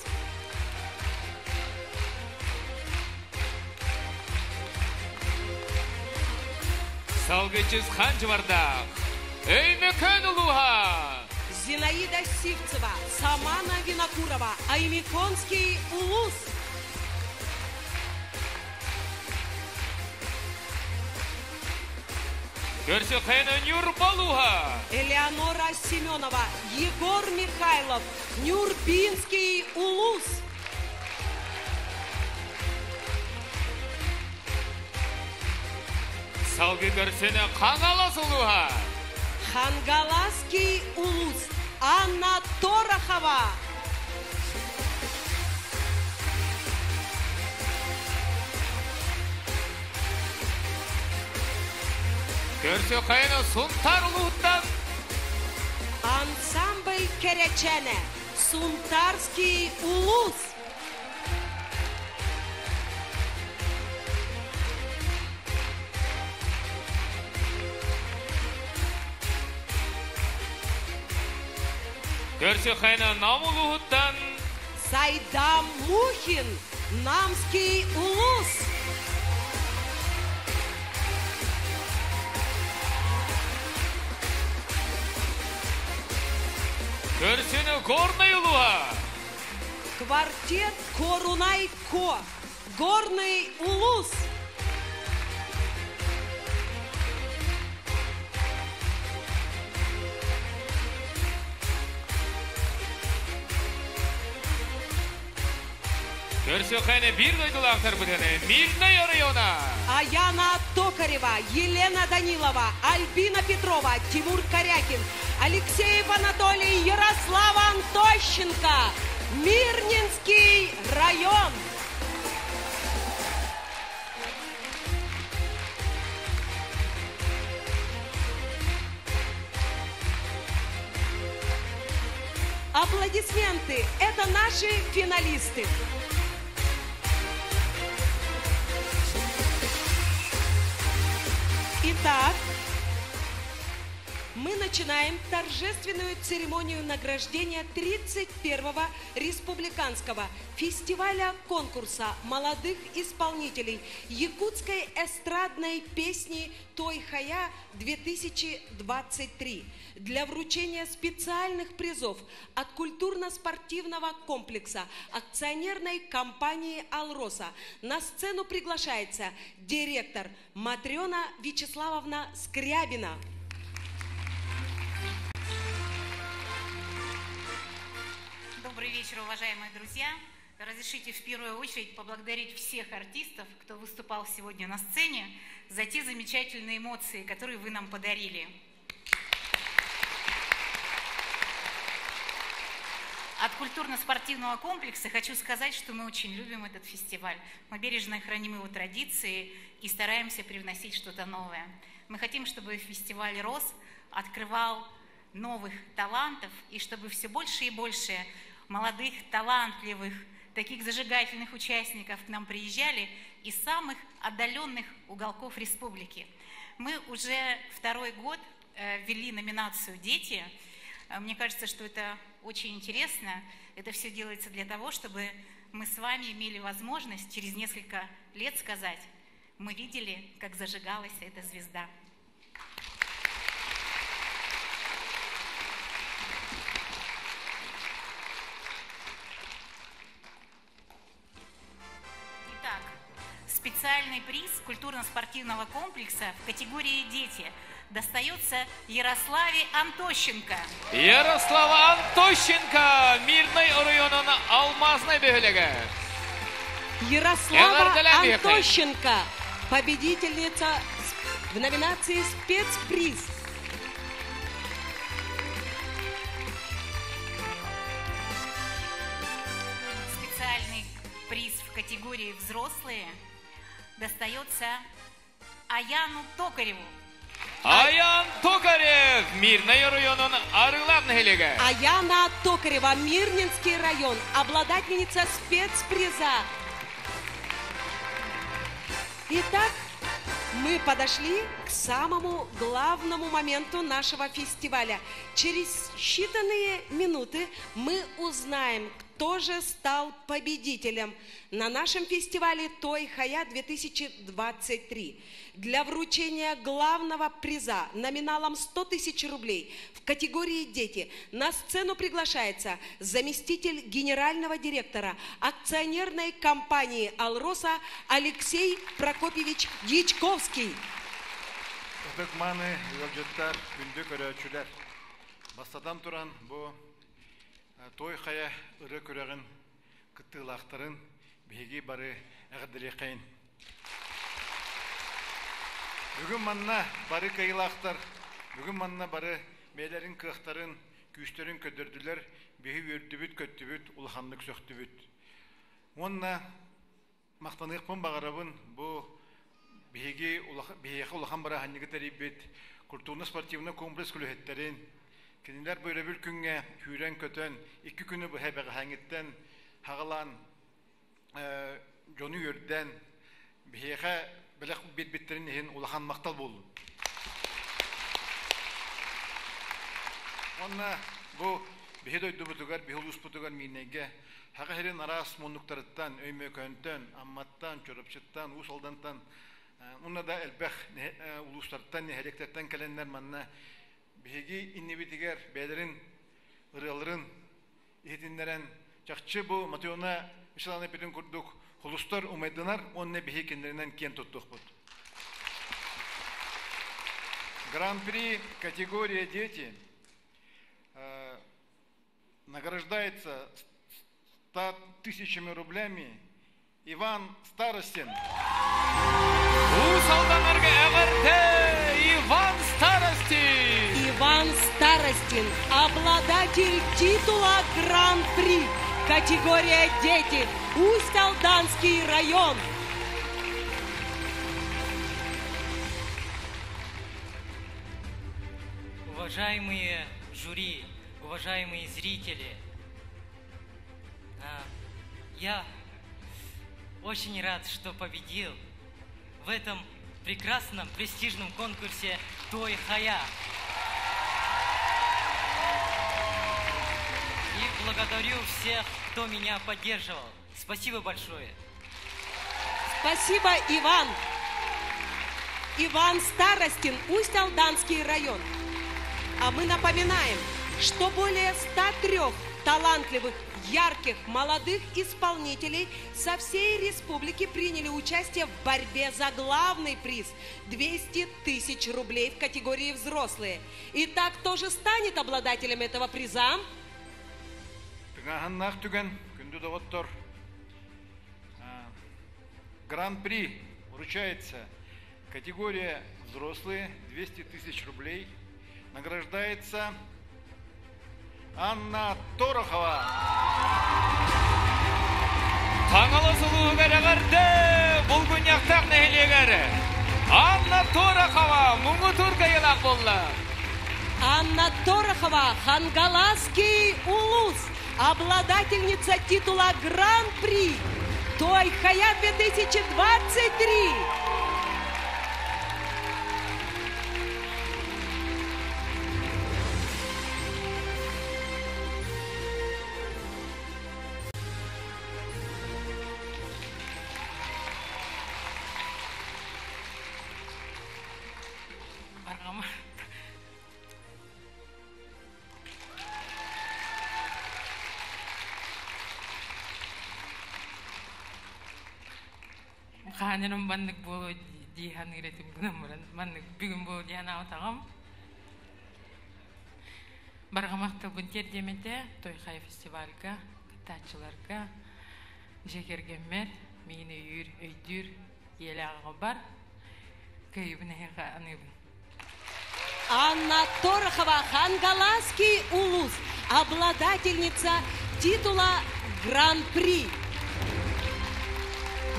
Салгыы Чысхаан Дьыбардаах. Өймөкөөн улууһа.
Зинаида Сивцева, Самана Винокурова, Оймяконский улус.
Көрсүөххэйин Ньурба улууһа.
Элеонора Семенова, Егор Михайлов, Нюрбинский улус.
Салгыы көрсүнэ Хаҥалас улууһа.
Хангаласский улус, Анна Торохова.
Көрсүөххэйин Сунтаар улууһуттан.
Ансамбль Кэрэчээнэ, Сунтарский улус.
Көрсүөххэйин Нам улууһуттан.
Сайдам Мухин, Намский улус.
Көрсүнэ Горнай улууһа.
Квартет Корунай Ко, Горный улус.
Көрсүөххэйин биир дойдулаахтарбытын Мирнэй оройуона.
Аяна Токарева, Елена Данилова, Альбина Петрова, Тимур Корякин, Алексеев Анатолий, Ярослава Антощенко, Мирнинский район. Аплодисменты! Это наши финалисты. Итак, мы начинаем торжественную церемонию награждения 31-го республиканского фестиваля конкурса молодых исполнителей якутской эстрадной песни «Той Хайа-2023» для вручения специальных призов от культурно-спортивного комплекса акционерной компании «Алроса» на сцену приглашается директор Матрена Вячеславовна Скрябина.
Добрый вечер, уважаемые друзья. Разрешите в первую очередь поблагодарить всех артистов, кто выступал сегодня на сцене, за те замечательные эмоции, которые вы нам подарили. От культурно-спортивного комплекса хочу сказать, что мы очень любим этот фестиваль. Мы бережно храним его традиции и стараемся привносить что-то новое. Мы хотим, чтобы фестиваль рос, открывал новых талантов, и чтобы все больше и больше молодых, талантливых, таких зажигательных участников к нам приезжали из самых отдаленных уголков республики. Мы уже второй год ввели номинацию «Дети». Мне кажется, что это очень интересно. Это все делается для того, чтобы мы с вами имели возможность через несколько лет сказать, мы видели, как зажигалась эта звезда. Итак, специальный приз культурно-спортивного комплекса в категории «Дети» достается Ярославе Антощенко.
Ярослава Антощенко, Мирнэй оройуонун Алмазнай бөһүөлэгэ.
Ярослава Антощенко, победительница в номинации «Спецприз».
Специальный приз в категории «Взрослые» достается Аяну Токареву.
Аян Токарев, Мирнэй оройуонун Арыылаах нэһилиэгэ.
Аяна Токарева, Мирнинский район, обладательница спецприза. Итак, мы подошли к самому главному моменту нашего фестиваля. Через считанные минуты мы узнаем, кто же стал победителем на нашем фестивале Той Хая 2023. Для вручения главного приза номиналом 100 тысяч рублей в категории «Дети» на сцену приглашается заместитель генерального директора акционерной компании «Алроса» Алексей Прокопьевич Дьячковский.
Ытык-мааны ыалдьыттар, күндү көрөөччүлэр. Бастатан туран бу Той Хайа ырыа күрэҕин кыттыылаахтарын биһиги бары эҕэрдэлиэххэйин. Бүгүн манна бары кыайыылаахтар, бүгүн манна бары бэйэлэрин кыахтарын, күүстэрин көрдөрдүлэр, биһи үөрдүбүт-көттүбүт, улаханнык сөхтүбүт. Уонна махтаныахпын баҕарабын бу биһиги биһиэхэ улахан бырааһынньыгы тэрийбит культурно-спортивнай комплекс үлэһиттэрин, кинилэр бу өрөбүл күҥҥэ сүүрэн-көтөн, икки күнү быһа бэҕэһээҥҥиттэн хаҕалаан дьону үөрдэн, биһиэхэ бэлэх биэрбиттэрин иһин улахан махтал буоллун. Уонна бу биһи дойдубутугар, биһи улууспутугар Миирнэйгэ Саха сирин араас муннуктарыттан, Өймөкөөнтөн, Амматтан, Чурапчыттан, Уус Алдантан уонна да элбэх улуустартан, нэһилиэктэртэн кэлэннэр манна биһиги иннибитигэр бэйэлэрин ырыаларын иһитиннэрэн чахчы бу Матрена Мишелана эппитин курдук холустар умайдынар уонна биһи кинилэринэн киэн туттуохпут. Гран-при категория «Дети» награждается 100 тысячами рублями Иван Старостин.
Уус Алданнарга эҕэрдэ Иван Старостин!
Иван Старостин, обладатель титула Гран-при, категория «Дети», Усть-Алданский район.
Уважаемые жюри, уважаемые зрители, я очень рад, что победил в этом прекрасном престижном конкурсе Той Хая. И благодарю всех, кто меня поддерживал. Спасибо большое.
Спасибо, Иван. Иван Старостин, Усть-Алданский район. А мы напоминаем, что более 103 талантливых, ярких, молодых исполнителей со всей республики приняли участие в борьбе за главный приз – 200 тысяч рублей в категории «Взрослые». Итак, кто же станет обладателем этого приза?
Тыҥааһыннаах түгэн, күндү доҕоттор. Гран-при вручается категория «Взрослые» 200 тысяч рублей. Награждается Анна Торохова.
Хаҥалас улууһугар эҕэрдэ! Булгунньахтаах нэһилиэгэр Анна Торохова муҥутуур кыайыылаах буолла.
Анна Торохова, Хангаласский улус, обладательница титула Гран-при Той-Хая 2023.
Барҕама. Хаанырым маннык буолуо дии саныыр этим гынан баран маннык бүгүн буолуо дии санаабатаҕым. Барҕа махталбын тиэрдиэм этэ Той-Хай фестивальга кыттааччыларга, дьиэ кэргэммэр, миигин өйүүр, өйдүүр ийэлээх аҕабар кыайыыбын эһиэхэ аныыбын.
Анна Торохова, Хангаласский улус, обладательница титула Гран-при.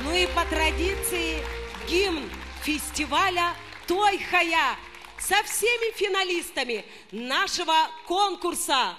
Ну и по традиции гимн фестиваля Той-Хая со всеми финалистами нашего конкурса.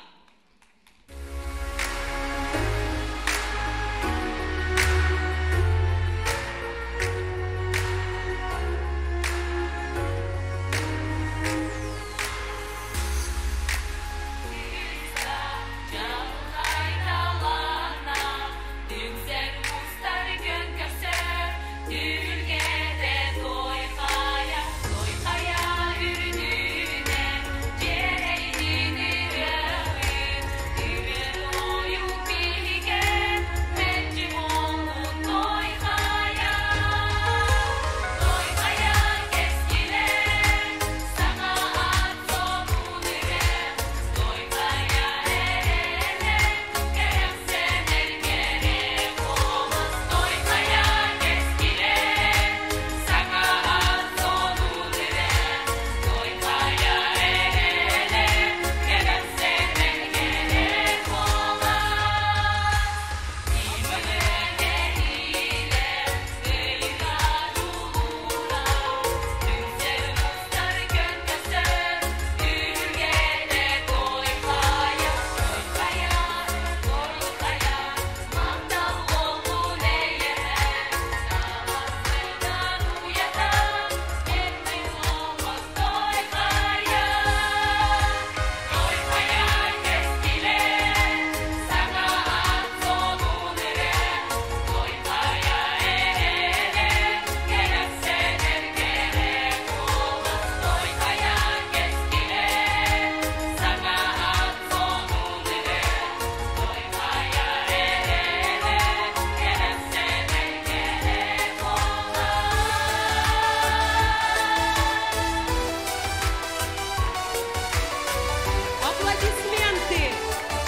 Аплодисменты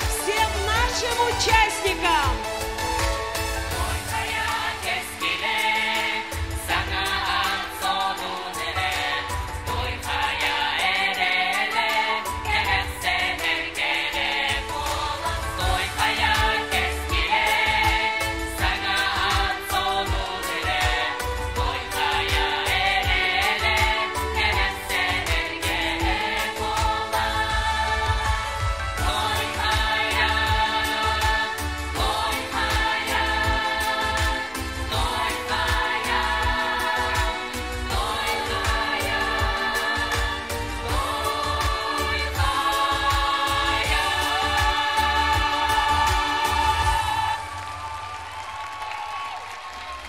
всем нашим участникам!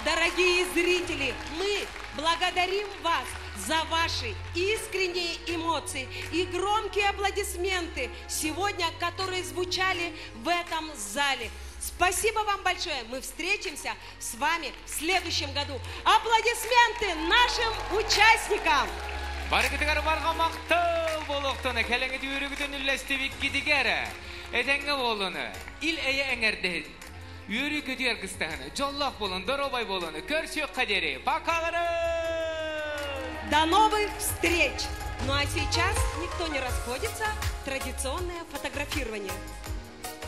Дорогие зрители, мы благодарим вас за ваши искренние эмоции и громкие аплодисменты сегодня, которые звучали в этом зале. Спасибо вам большое. Мы встретимся с вами в следующем году. Аплодисменты нашим участникам!
Барыгытыгар барҕа махтал буолуохтун кэлэҥҥи үөрүүгүтүн үллэстибиккитигэр. Этэҥҥэ буолун, ил эйэ эҥэрдэһин. Үөрүү көтүү аргыстаһын, дьоллоох буолун, доруобай буолун, көрсүөххэ диэри. Пока!
До новых встреч! Ну а сейчас никто не расходится. Традиционное фотографирование.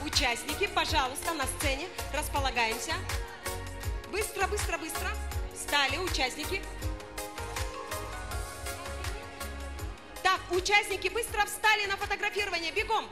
Участники, пожалуйста, на сцене располагаемся. Быстро, быстро, быстро. Встали участники. Так, участники быстро встали на фотографирование. Бегом.